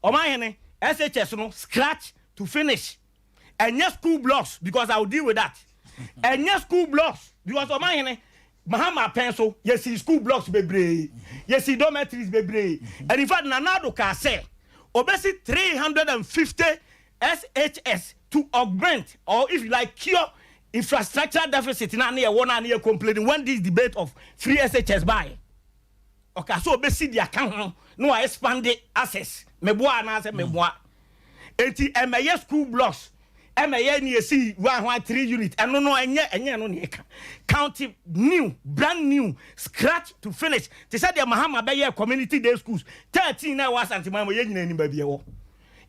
Ɔmahene, SHS no scratch to finish, ɛnyɛ school blocks, because I will deal with that. Ɛnyɛ school blocks because, ɔmahene, Mahama pɛn so yɛsi school blocks bebree, yɛsi dormitories bebree. And in fact, Nana Addo kaa sɛ obesi 350 SHS to augment or, if you like, cure infrastructure deficit na ne yɛ wɔ na ne yɛ complaining when this debate of free SHS by. Ɔka sɛ obesi di aka ho na wa expand access. Meboa anaasɛ meboa? Eti ɛmɛyɛ school blocks, ɛmɛyɛ ni esi 113 unit, ɛno no ɛnyɛ ɛno ne ɛka. County new, brand new, scratch to finish, te sɛ deɛ Mahama bɛyɛ community day schools 13 na ɛwɔ Asanteman mu. Yɛn nyinaa anim baabi ɛwɔ.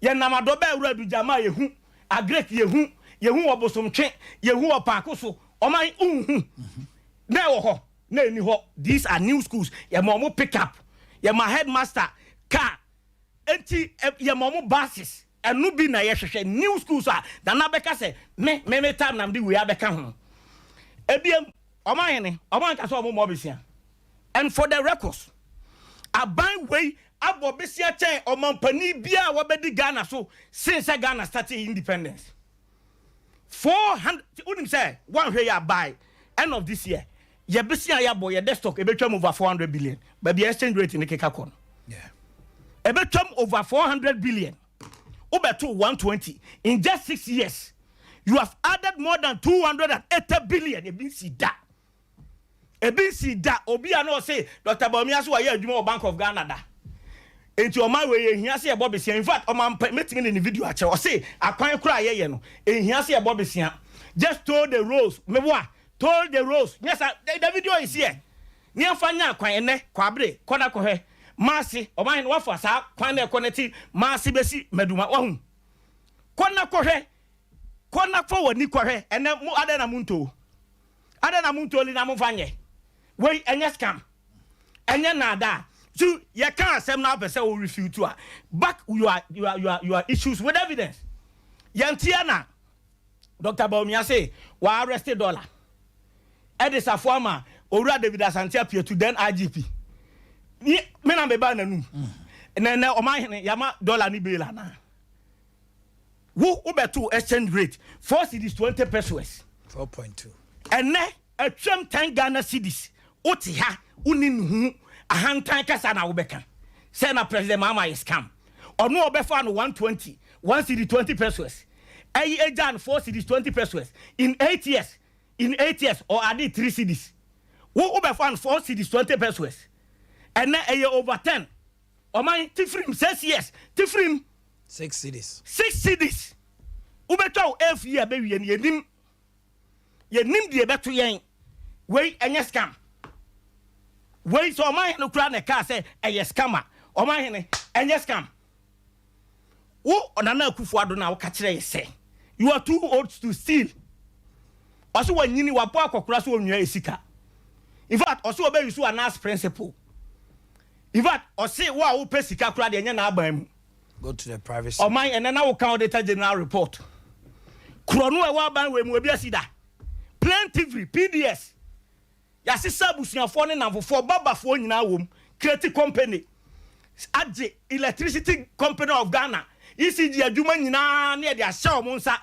Yɛnam adɔ bɛɛ wura Dugyama, yɛhu Agric, yɛhu wɔ Bosomtwe, yɛhu wɔ Paako so. Ɔman nhu na ɛwɔ hɔ na ɛni hɔ. These are new schools. Yɛma ɔmo pick up, yɛma headmaster car, enti yɛma ɔmo buses. Ɛno bi na yɛhwehwɛ, new schools a Nana bɛka sɛ me time nam de wei abɛka ho. Ebiem, ɔmo ahene, ɔmo anka sɛ ɔmo mɔ besia. And for the records, aban wei abɔ besia kyɛn ɔmampanin biara a wɔbɛdi Ghana so since sɛ Ghana started independence. 400, wonim sɛ woanhwɛ yɛ a, by end of this year, yɛ besia yɛabɔ yɛ debt stock ebɛtwam over 400 billion. Baabi exchange rate ne keka kɔ no, ɛbɛtwam over 400 billion. Wobɛto 120 in just 6 years, you have added more than 280 billion. Ebi nsi da, ebi nsi da. Obi a na ɔse Dr Bawumia so wayɛ adwuma wɔ Bank of Ghana da, nti ɔman wei ehia sɛ yɛbɔ besia. In fact, ɔman pɛ mɛtumi ne video akyerɛ, ɔse akwan kora a yɛyɛ no, ehia sɛ yɛbɔ besia, just toll the roads. Meboa, toll the roads. Nyɛ sa the video is here. Ne yɛmfa nya akwan. Ɛnɛ kwabere kɔda kɔhwɛ maase. Ɔman no wafa saa kwan na ɛkɔ n'akyi maase bɛsi Maduma wahu. Kɔ na kɔhwɛ, kɔ na fa w'ani kɔhwɛ. Ɛnɛ mo adɛn na monto? Adɛn na monto li na momfa nyɛ? Wei ɛnyɛ scam, ɛnyɛ naadaa. So yɛka asɛm na wopɛ sɛ wo refute a, back your issues with evidence. Yɛnteɛ na Dr. Bawumia se wa arrest dollar. Ɛde safo ama Owura David Asante Apiatu, then IGP. Ni me na meba n'anum. Na na ɔman hene yama dollar ni bail ana. Wo wobɛto exchange rate 4 cedis 20 pesewas. 4.2. Ɛnɛ atwam 10 Ghana cedis. Wote ha, woni ne hu ahantan kasa na wobɛka sɛ na President Mahama yɛ scam. Ɔno a ɔbɛfa no 120, 1 cedi 20 pesewas, ɛyi agya no 4 cedis 20 pesewas in 8 years. In 8 years, ɔ ade 3 cedis. Wo wobɛfa no 4 cedis 20 pesewas, ɛnɛ ɛyɛ over 10. Ɔman tifirim 6 years tifirim. 6 cedis. 6 cedis. Wobɛtwa wo eighth year bɛwie no, yɛnim, yɛnim deɛ ɛbɛto yɛn. Wei ɛnyɛ scam? Wei sɛ ɔman hene koraa na ɛkaa sɛ ɛyɛ scam a, ɔman hene, ɛnyɛ scam? Wo Nana Akufo Addo na woka kyerɛ yɛ sɛ you are too old to steal. Ɔsɛ wanyini, wabɔ akɔkora so onwia esika. In fact, ɔsɛ ɔbɛyi so Anas principle. In fact, ɔsɛ wo a wopɛ sika koraa deɛ, ɛnyɛ n'aban mu. Go to the private sector. Ɔman, ɛnɛ na woka Auditor General report, korɔ no a ɛwɔ aban wei mu, ebi asi da plaintively PDS yɛasesa abusuafoɔ ne namfofoɔ babafoɔ nyinaa wɔ mu, create company, agye Electricity Company of Ghana, ECG adwuma nyinaa ne yɛde ahyɛ wɔn nsa.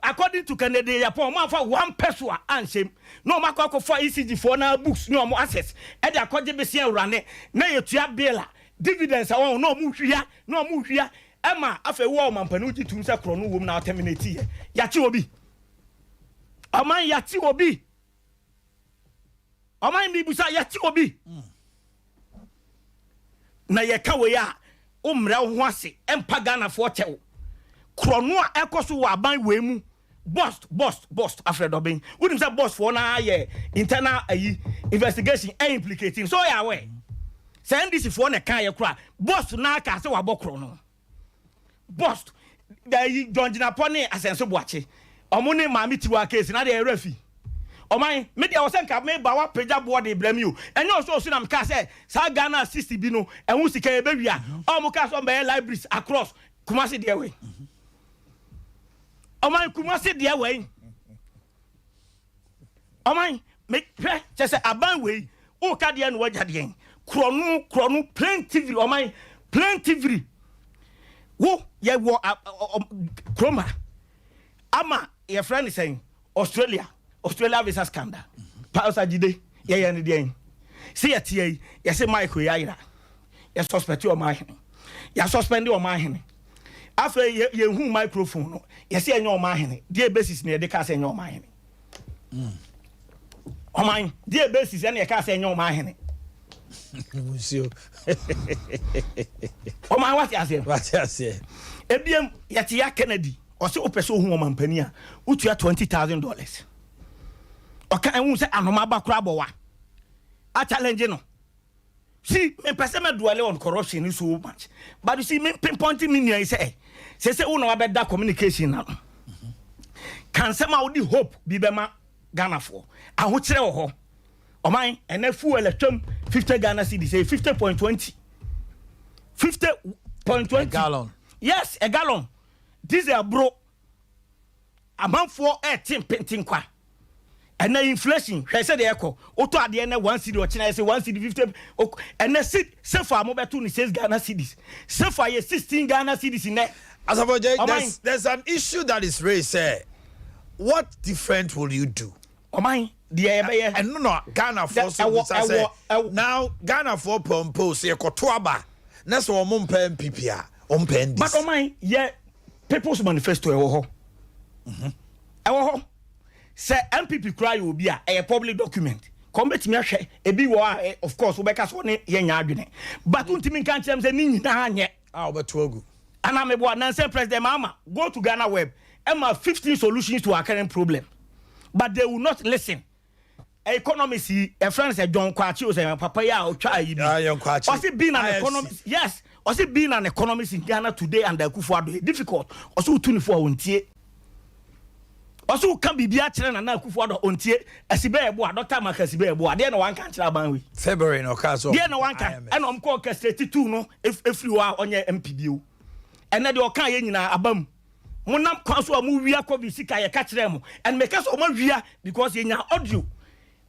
According to Kennedy Agyapong, wɔn afa one pesewa anhyɛm na wɔn akɔ akɔfa ECG foɔ na books ne wɔn access ɛde akɔgye besia awurane na yɛtua bill a dividends a wɔn na wɔn hwia na wɔn hwia ɛma afei wɔ ɔmampanin gye tum sɛ korɔ no wɔm na terminate yɛ. Yɛakye obi, ɔman, yɛakye obi. Ɔman mi busa, yɛakye obi na yɛka wei a, wommerɛ wo ho ase ɛmpa Ghanafoɔ kyɛw. Korɔno a ɛkɔ so wɔ aban wei mu, BOST, BOST, BOST, Alfred Obeng, wonim sɛ BOST foɔ no ayɛ internal ayi investigation ɛ implicating so ɔyɛ awɛ sɛ NDC foɔ na ɛka yɛ kora. BOST na aka sɛ wabɔ korɔ no. BOST ayi John Jinapor ne Asenso Boakye, ɔmo ne Maame Tiwa case na deɛ ɛrɛ fi. Ɔman, me deɛ wɔsɛ nka me ba wapagya boɔ de brɛ mi o. Ɛnyɛ ɔsɔ osu na meka sɛ saa Ghana 60 bi no ɛho sika yɛbɛwia. Ɔmo ka sɛ ɔmbɛyɛ libraries across Kumasi deɛ wei. Ɔman, Kumasi deɛ wei. Ɔman, mehwɛ kyɛ sɛ aban wei woka deɛ no wagya deɛ korɔno korɔno plenty. Ɔman, plenty. Wo yɛwɔ kurom ha ama yɛfrɛ no sɛn, Australia visa scandal. Pius Hadzide, yɛyɛ no deɛn sɛ yɛteɛ yi? Yɛsɛ Mike yi ayera, yɛ suspect ɔma ahene, yɛ suspend ɔma ahene. Afei yɛhu microphone no, yɛsɛ ɛnyɛ ɔma ahene deɛ basis na yɛde ka sɛ ɛnyɛ ɔma ahene. Ɔman, deɛ basis ɛna yɛka sɛ ɛnyɛ ɔma ahene? Nsuo. Ɔman, wate aseɛ? Wate aseɛ. Ebiem yɛte ya Kennedy ɔsɛ wopɛ sɛ ohu ɔmampani a, wotua $20,000. Ɔka ɛhu sɛ anoma ba koraa bɔ wa a challenge no. See, mepɛ sɛ mɛ dwell on corruption so much, but you see, me pinpoint me nua yi sɛ wo na wabɛda communication na no ka nsɛm a wode hope bi bɛma Ghanafoɔ. Ahokyerɛ wɔ hɔ. Ɔman, ɛnɛ fuel atwam 50 Ghana cedis, ɛyɛ 50.20, 50.20. A gallon. Yes, a gallon. Diesel bro, amanfoɔ ɛɛte mpenten kwa. Ɛnɛ inflation, hwɛ sɛ deɛ ɛkɔ. Wotɔ adeɛ nɛ 1 cedi, ɔkyena yɛ sɛ 1 cedi 50. Ɛnɛ si sefa a mobɛto ne 6 Ghana cedis, sefa yɛ 16 Ghana cedis nɛ. Asafo Jay, Ɔman. there's an issue that is raised. Say, what different will you do? Ɔman, deɛ yɛbɛyɛ Ɛno no Ghana for so bisa sɛ now Ghana for pɔmpo sɛ yɛkɔto aba na sɛ wɔn mpɛ NPP a, wɔn mpɛ NDC. But ɔman, yɛ People's Manifesto ɛwɔ hɔ, ɛwɔ hɔ sɛ NPP kura yɛ obi a ɛyɛ public document kɔn bɛtumi ahwɛ ebi wɔ a of course wobɛka sɛ ɔne yɛ nya adwene, but ntumi nka nkyerɛ m sɛ ne nyinaa nyɛ. A wɔbɛto agu. Ana meboa nansɛ President Mahama go to Ghana web ɛma 15 solutions to our current problem, but they will not listen. Economist yi, ɛfrɛ no sɛ John Kwakye o, sɛ papa yi a ɔtwa yi bi. Ah, John Kwakye. Ɔsi being an IFC. economist, yes. Ɔse being an economist in Ghana today under Akufo Addo yɛ difficult. Ɔse wotu ne fo a ɔntie. Ɔse woka biribi akyerɛ Nana Akufo Addo a ɔntie. Asibe Yeboah, Doctor Mark Asibe Yeboah, deɛ na wanka ankyerɛ aban wei? February na ɔkaa sɛ Deɛ na wanka? IMF. Ɛna ɔmo kɔ orchestrate tu no efiri hɔ a ɔnyɛ MP bio. Ɛnɛ deɛ ɔkaa yɛ nyinaa aba mu. Monam kwan so a mowia covid sika yɛka kyerɛɛ mo and meka sɛ ɔmo awia because yɛnya audio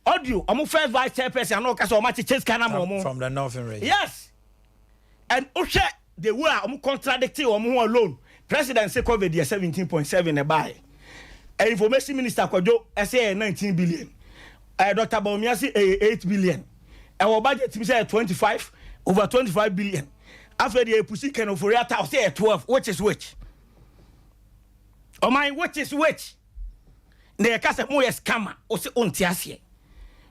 audio ɔmo first vice chairperson ano ɔka sɛ ɔmo akyekyɛ sika no ama ɔmo. From the northern region. Yes and wohwɛ the way a ɔmo contradict ɔmo ho alone president se covid yɛ 17.7 na ɛbaeɛ information minister Kwadwo ɛsɛ ɛyɛ 19 billion ɛɛ Dr. Bawumia se ɛyɛ 8 billion ɛwɔ budget mi sɛ ɛyɛ 25 over 25 billion afei deɛ epusi Ken Ofori-Atta ɔsɛ ɛyɛ 12. Which is which, ɔman? Which is which? Na yɛka sɛ moyɛ scammer, ɔsɛ ɔnte aseɛ.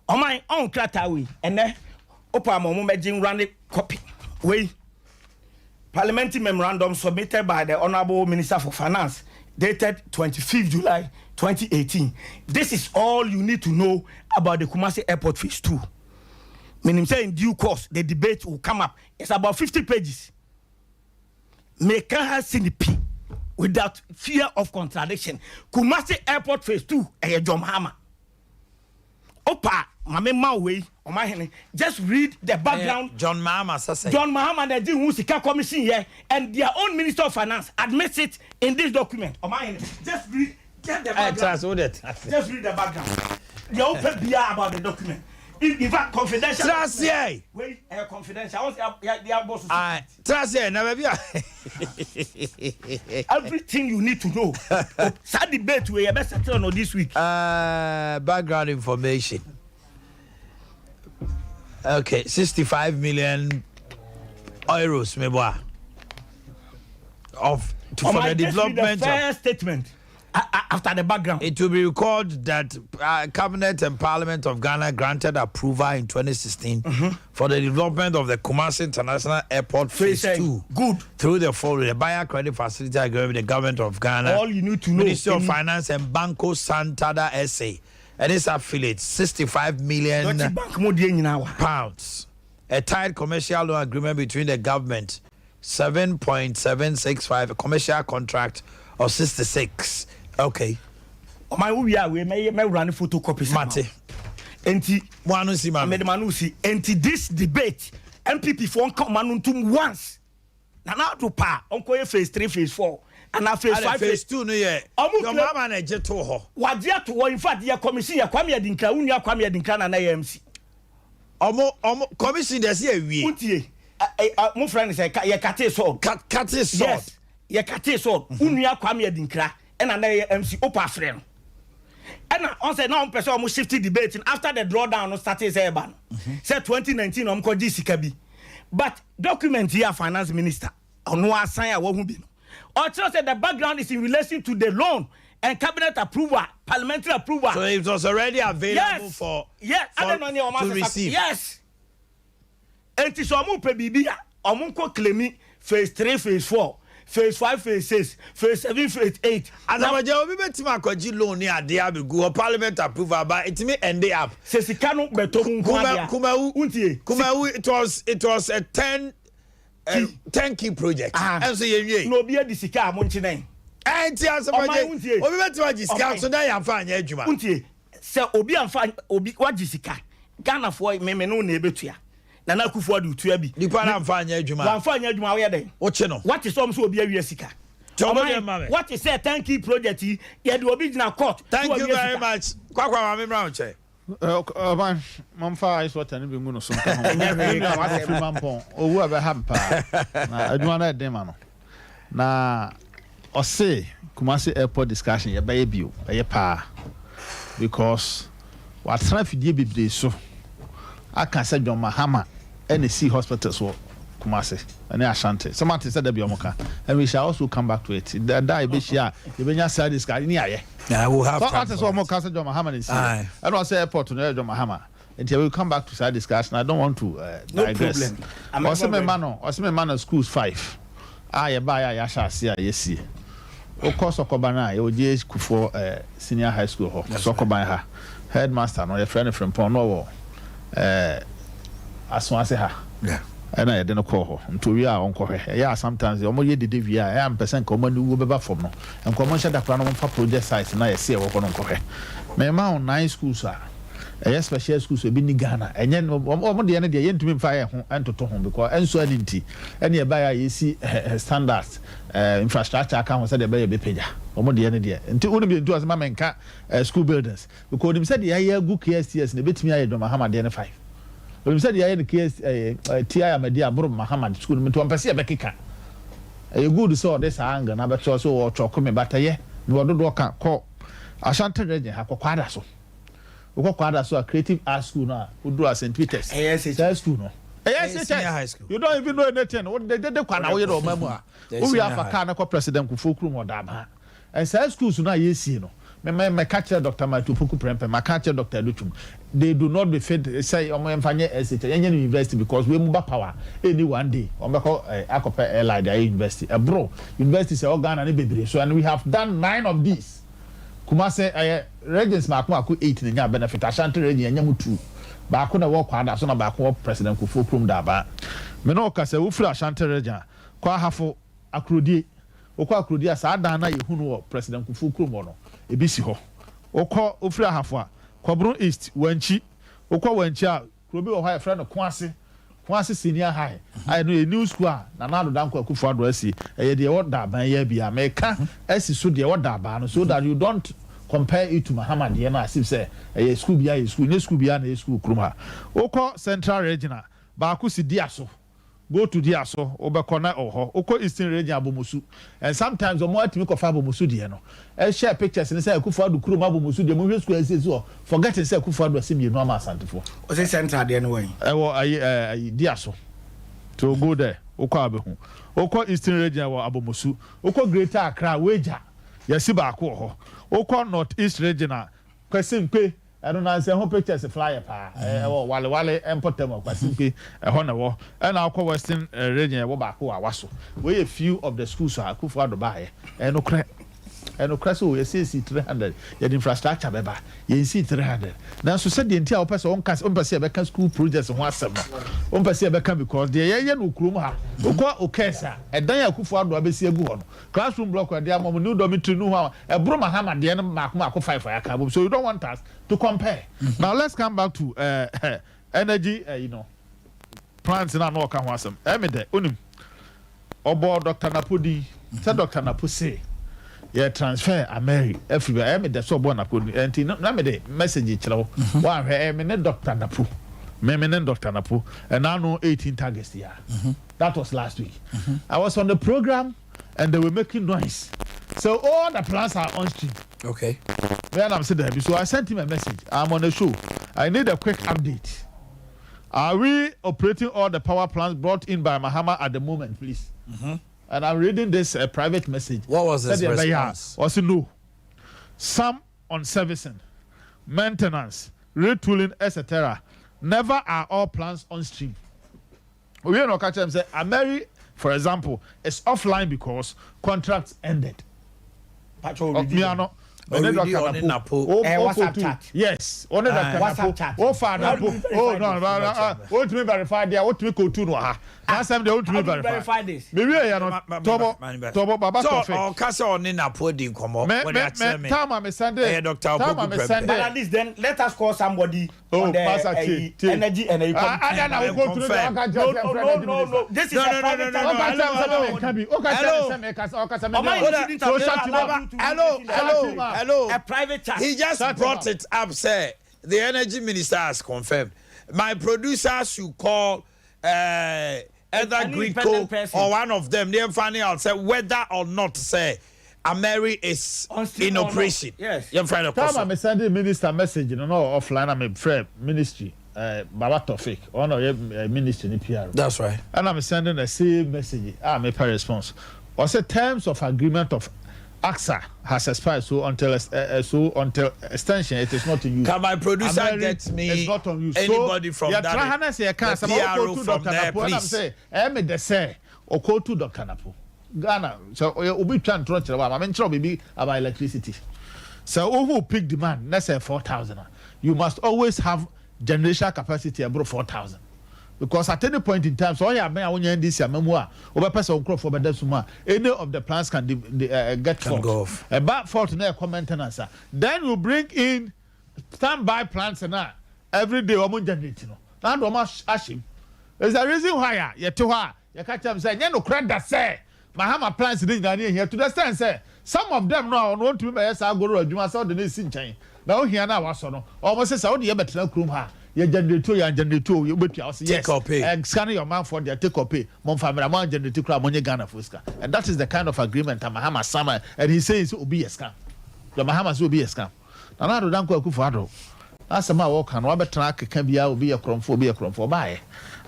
Ɔman ɔn krataa wei ɛnɛ wopɛ ama ɔmo mɛgye nwura ne copy wei, parliamentary memorandum submitted by the Honourable Minister for Finance dated 25th July 2018. This is all you need to know about the Kumasi Airport Phase 2. Meaning say in due course the debate will come up. It's about 50 pages. Meka ha si ne pi without fear of contradiction, Kumasi Airport Phase 2 ɛyɛ John Mahama. Opa maame ma wei, ɔmahene, just read the background. John Mahama sasa. John Mahama na di hu sika commission yɛ and their own minister of finance admits it in this document. Ɔmahene, just read, get the background. Trust wo de trust. Just read the background deɛ wopɛ bia about the document. In fact, confidential. Trust yɛ. Wei ɛyɛ confidential. I wan say ya ya bɔ so. Ah, trust yɛ na baabi a. Everything you need to know. Saa debate wei yɛ bɛ settle no this week. Background information. Okay, €65 million, meboa. Of to, for Omo, the just read the development of first statement after the background. It will be recalled that Cabinet and Parliament of Ghana granted approval in 2016 for the development of the Kumasi International Airport Phase Phase 2 Good. through the Buyer Credit Facility Agreement with the Government of Ghana, All you need to know. Ministry of Finance and Banco Santander SA and its affiliates, 65 million Deutsche Bank mo die nyinaa wa. pounds. A tied commercial loan agreement between the government, 7.765, a commercial contract of 66. Okay. Ɔman wo wia wei mɛyɛ mɛwura ne photocopies ama Mate. wo. Enti Mo ano si ma me. mede ma no si. Enti this debate, NPP foɔ nka ɔma no ntom once. Nana Ado pa ɔnkɔyɛ phase three, phase four ana phase Ade five. phase two no yɛ. Ɔmo Yɛ ɔmo ama na ɛgye to hɔ. Wagye ato hɔ. In fact, yɛ commission yɛ Kwame Adinkra, wo nua Kwame Adinkra na na yɛ MC. Ɔmo commission deɛ si awie. Wontie, mo frɛ no sɛ yɛ cut sod. Cut sod. Yes, yɛ cut sod. Wo nua Kwame Adinkra ɛna na yɛ MC. Wopa afrɛ no ɛna ɔn sɛ na ɔmo pɛ sɛ ɔmo shift debate no after the drawdown no start sɛ ɛba no sɛ 2019 ɔmo kɔ gye sika bi, but document yi a finance minister ɔno asan a wɔho bi no ɔkyerɛ sɛ the background is in relation to the loan and cabinet approval, parliamentary approval. So it was already available Yes. for Ade no ne ɔmo to asesa receive. Yes, enti sɛ ɔmo pɛ biribi a ɔmo nkɔ claim phase three, phase four, phase five, phase six, phase seven, phase eight. Asabagye obi bɛtumi akɔgye loan ne adeɛ abɛgu hɔ, parliament approval ba, ɛtumi end up. Sɛ sika no bɛtɔ mu nko adeɛ a Kumawu wuntie. Kumawu, it was a 10 key project. Ɛnso yɛn wie. Na obi adi sika a mo nkye nɛn. Ɛnti Ɔman asabagye wuntie. obi bɛtumi agye sika Ɔman. so na yɛnfa anyɛ adwuma. Wuntie, sɛ obi anfa obi wagye sika, Ghanafoɔ mímí no na ebetua, Nana Akufo Addo tua bi. Nipa na nfa anyɛ adwuma. Wanfa anyɛ adwuma, woyɛ dɛn? Wokye no. Wate sɛ ɔmo sɛ obi awia sika? Tí ɔmo Ɔman, deɛ ma me. wate sɛ turnkey project yi yɛde obi gyina court? Thank sɛ you wawia very sika? much. Kwakwa Maame Brown kyɛ. Ɔban momfa ice water no bi ngu no so nka ho. Ɛnyɛ hwee, ka w'asɛm. Ɔfiri Mampɔn owu a bɛha m paa na adwuma no ɛden ma no na ɔse Kumasi airport discussion yɛbɛyɛ bio ɛyɛ paa because watena fidie bebree so aka sɛ John Mahama ɛna si hospitals wɔ Kumasi ɛne Ashanti sɛ mate sɛ dabi ɔmo ka, and we shall also come back to it da da yɛbɛhyia a yɛbɛnya saa discussion ne ayɛ. I will have So time ate for sɛ ɔmo it. ka sɛ John Mahama ne si Aye. ɛna ɔsɛ airport no ɛyɛ John Mahama, nti we will come back to that discussion. I don't want to No digress. problem. I'm Ɔsɛ ever me ma ready. no, ɔsɛ me ma no schools five a yɛba yɛ a yɛahyɛ ase a yɛsie. Wokɔ Sɔkɔban a yɛwɔ J.H. Kufuor Senior High School hɔ, Sɔkɔban ha, headmaster no yɛfrɛ no Frimpɔn na ɔwɔ Asoase ha. Ɛna yɛde no kɔɔ hɔ. Nti owie a ɔnkɔhwɛ. Ɛyɛ a sometimes wɔn yɛ dede wie a, ɛyɛ a mpɛ sɛ nka wɔn aniwuo bɛba fam no, nka wɔn nhyɛ da koraa na wɔmfa project site no a yɛse ɛwɔ hɔ no nkɔhwɛ. Mema wo nine schools a ɛyɛ special schools a ebi nni Ghana. Ɛnyɛ wɔn deɛ no deɛ yɛntumi mfa yɛn ho ntoto ho because ɛnsɔ ani nti ɛne ɛbaeɛ a yɛsi standards, infrastructure aka ho sɛdeɛ ɛbɛyɛ ɛbɛpagya wɔn deɛ no deɛ. Nti wonim deɛ nti ɔse ma menka school buildings because onim sɛ deɛ yɛayɛ agu KSTS no ɛbɛtumi ayɛ John Mahama deɛ no five. Onim sɛ deɛ yɛayɛ no KS ɛɛ TI Amadi aboro Mahama school no mu nti ɔmpɛ sɛ yɛbɛkeka. Ɛyɛ good sɛ ɔde saa angle no abɛto hɔ sɛ ɔɔkyɔko me but ɛyɛ mewɔ dodoɔ ka kɔ Ashanti region ha kɔ Kwada so. Wokɔ Kwada so a Creative Arts school no a woduru a St Peters Ɛyɛ SHS. saa school no ɛyɛ Ɛyɛ senior high SHS school. you don't even know anything wo de dede kwa na woyɛ dɛ ɔman mu a Ɛyɛ wowie senior afa high. car no kɔ President Kufuor kurom hɔ Daabaa And saa schools no a yɛresie no, me me mɛka kyerɛ Doctor Matthew Opoku Prempeh, maka akyerɛ Doctor Adutwum, they do not befit sɛ wɔn yɛmfa nyɛ SHS, yɛnyɛ no university because wei mu ba power a, ɛnni one day wɔn bɛkɔ eh, akɔpɛ airline de ayɛ university. Ɛboro universities a ɛwɔ Ghana no bebree so and we have done nine of these. Kumase ɛyɛ regions mako mako eight na ɛnya benefit, Ashanti region yɛnya mu two, baako na ɛwɔ Kwada so na baako wɔ President Kufuor kurom Daabaa. Me ne wo kasa wofiri Ashanti region a, kɔ Ahafo, Akrodie. Wokɔ Akurodi a, saa dan no a yɛhu no wɔ President Kufuor kurom hɔ no, ebi si hɔ. Wokɔ, wofiri Ahafo a, kɔ Bono East, Wankyi. Wokɔ Wankyi a, kuro bi wɔ hɔ a yɛfrɛ no Koase, Koase Senior High, a ɛno yɛ new school a Nana Addo Dankwa Akufo Addo asi. Ɛyɛ deɛ ɛwɔ Daaban yi ara bi a meka asi so deɛ ɛwɔ Daaban no so that you don't compare it to Mahama deɛ no as if sɛ ɛyɛ school biara yɛ school. Nyɛ school biara na ɛyɛ school wɔ kurom ha. Wokɔ Central Region a, baako si Diaso. Go to dia so wobɛkɔ na ɛwɔ hɔ. Wokɔ eastern region Abomosu and sometimes ɔmo atumi kɔfa Abomosu deɛ no share pictures no sɛ Akufo Addo kurom Abomosu deɛ monhwɛ school a asiesie hɔ forgetting sɛ Akufo Addo asi mmienu ama Asantefoɔ. Ɔse central deɛ no wɔ he? Ɛwɔ ayi ɛɛ ayi dia so so go there wokɔ a wobɛhu. Wokɔ eastern region ɛwɔ Abomosu. Wokɔ greater Accra Weija yɛasi baako wɔ hɔ. Wokɔ north east region a Kwesi Nkpe Ɛno nansa ɛho pictures flyer paa ɛwɔ wale wale mpɔtam hɔ Kwasimpe ɛhɔ na ɛwɔ ɛna wokɔ western region ɛwɔ baako wɔ Awaso wei yɛ few of the schools a Akufo Addo baayɛ ɛnokorɛ ɛnokorɛ sɛ o yɛsiesie 300 yɛde infrastructure bɛba yɛnsii 300 nanso sɛdeɛ nti a wopɛ sɛ wonka wompɛ sɛ yɛbɛka school projects ho asɛm no wompɛ sɛ yɛbɛka because deɛ yɛyɛ no kurom ha wokɔ Okes a ɛdan a Akufo Addo abɛsi agu hɔ no Classroom block a ɛde ama wɔn, new dormitory no ho a ɛboro Mahama deɛ no mmaako mmaako five a yɛaka abom. So you don't want us to compare. Now let's come back to uh, energy uh, you know, plants na na ɔka ho asɛm. Ɛmi dɛ, onim, ɔbɔ Dr. Napo din sɛ Dr. Napo se yɛ transfer Ameri afiri bɛ ɛmi dɛ sɛ ɔbɔ Napo din ɛnti na mi de message kyerɛ wo wɔahwɛ ɛmi ne Dr. Napo me me ne Dr. Napo ɛna ano 18 August ya. That was last week. I was on the program and they were making noise. So all the plans are on stream. Then I'm sitting there. So I sent him a message. I'm on the show. I need a quick update. Are we operating all the power plants brought in by Mahama at the moment, please? And I'm reading this private message. What was his Said, "Yeah, response? I said, no. Some on servicing, maintenance, retooling, etc. Never are all plants on stream. We no catch them say Ameri, for example, is offline because contracts ended. Patrol Oh, me ano. Already on Napo. WhatsApp chat. Yes, ɔne Dr. WhatsApp Napo. chat. O fa How do Napo. you verify Oh no, this? no, no, otumi verify there, otumi kotu no ha. N'asɛm deɛ otumi How do you verify. verify this? Me wie yɛ no, tɔbɔ, tɔbɔ baba So Tɔfik. ɔka sɛ ɔne Napo di nkɔmmɔ. Me Wɔde me akyerɛ me me. time a me send Ɛyɛ Dr. Time a Opoku me Prempeh. send But at least then let us call somebody Oh, on the Pastor T, T. energy and the Ah, ah, na wo go through the Confirm. ɔka No, kyerɛ no, sɛ no, no, no. This is No, a no, no, private no, no, chat. no, Ɔka kyerɛ Hello, sɛ hello. me ka bi. Ɔka kyerɛ Hello. sɛ me kasa ɔka sɛ me. Ɔman Hold you on. shouldn't So have shut him allowed up. you to Hello, read this in hello, the- hello. A private chat. He just Shut him brought up. it up, say the energy minister has confirmed. My producer should call either An Gridco independent person. or one of them. They're finding out say whether or not say Ameri is On stream in or not. operation. Yes. You're finding Time a me send minister message no no offline na me frɛ ministry Baba Tofik ɔno ɔyɛ ministry ni PR. That's right. And I'm sending the same message. Ah, me per response. Ɔsɛ terms of agreement of AXA has expired, so until extension it is not in use. Can my producer Ameri get me is not on use. anybody from so, that? yɛtra ha na sɛ yɛka the asɛm a PRO wokɔtu from Dr. there, Napo ɛnam please. sɛ ɛyɛ me dɛ sɛ ɔkɔtu Dr. Napo. Ghana sɛ ɔyɛ obi twa ntorɔ kyerɛ wo a, ma menkyerɛ wo biribi about electricity. Sɛ wohu peak demand na sɛ 4,000 a, you must always have generation capacity ɛboro 4,000. Because at any point in time, sɛ ɔyɛ abɛn a wonyɛ NDC amamu a, wobɛpɛ sɛ wo nkurɔfoɔ bɛda sum a, any of the plants can de, get Can fault. Go off. Ɛba fault na ɛkɔ maintenance a, then you bring in standby plants na every day wɔn generate no na de wɔn ahyɛ mu. Is the reason why a yɛte hɔ a yɛka kyerɛ m sɛ nyɛ nokorɛ da sɛ Mahama plants ne nyinaa ne ehia, to the extent sɛ some of them no a ɔno ɔntumi bɛyɛ saa agorɔ adwuma sɛ ɔde ne si nkyɛn na ohia no a wasɔ no, ɔmo sɛ ɔde yɛ bɛtena kurom ha, yɛ generate o, yɛ generate o, yɛ bɛtua. Ɔsɛ yes. Take or pay. Sika no yɛ ɔmanfoɔ deɛ, take or pay. Mo nfa mìíràn, mo an generate kura, mo nye Ghana fo sika. And that is the kind of agreement a Mahama sama, and he say sɛ obi yɛ scam. The Mahama sɛ obi yɛ scam. Nana Addo Dankwa Akufo Addo n'asɛm a wɔka no, wabɛtena akeka biara, obi yɛ korɔmfo, obi yɛ korɔmfo. Ɔbaayɛ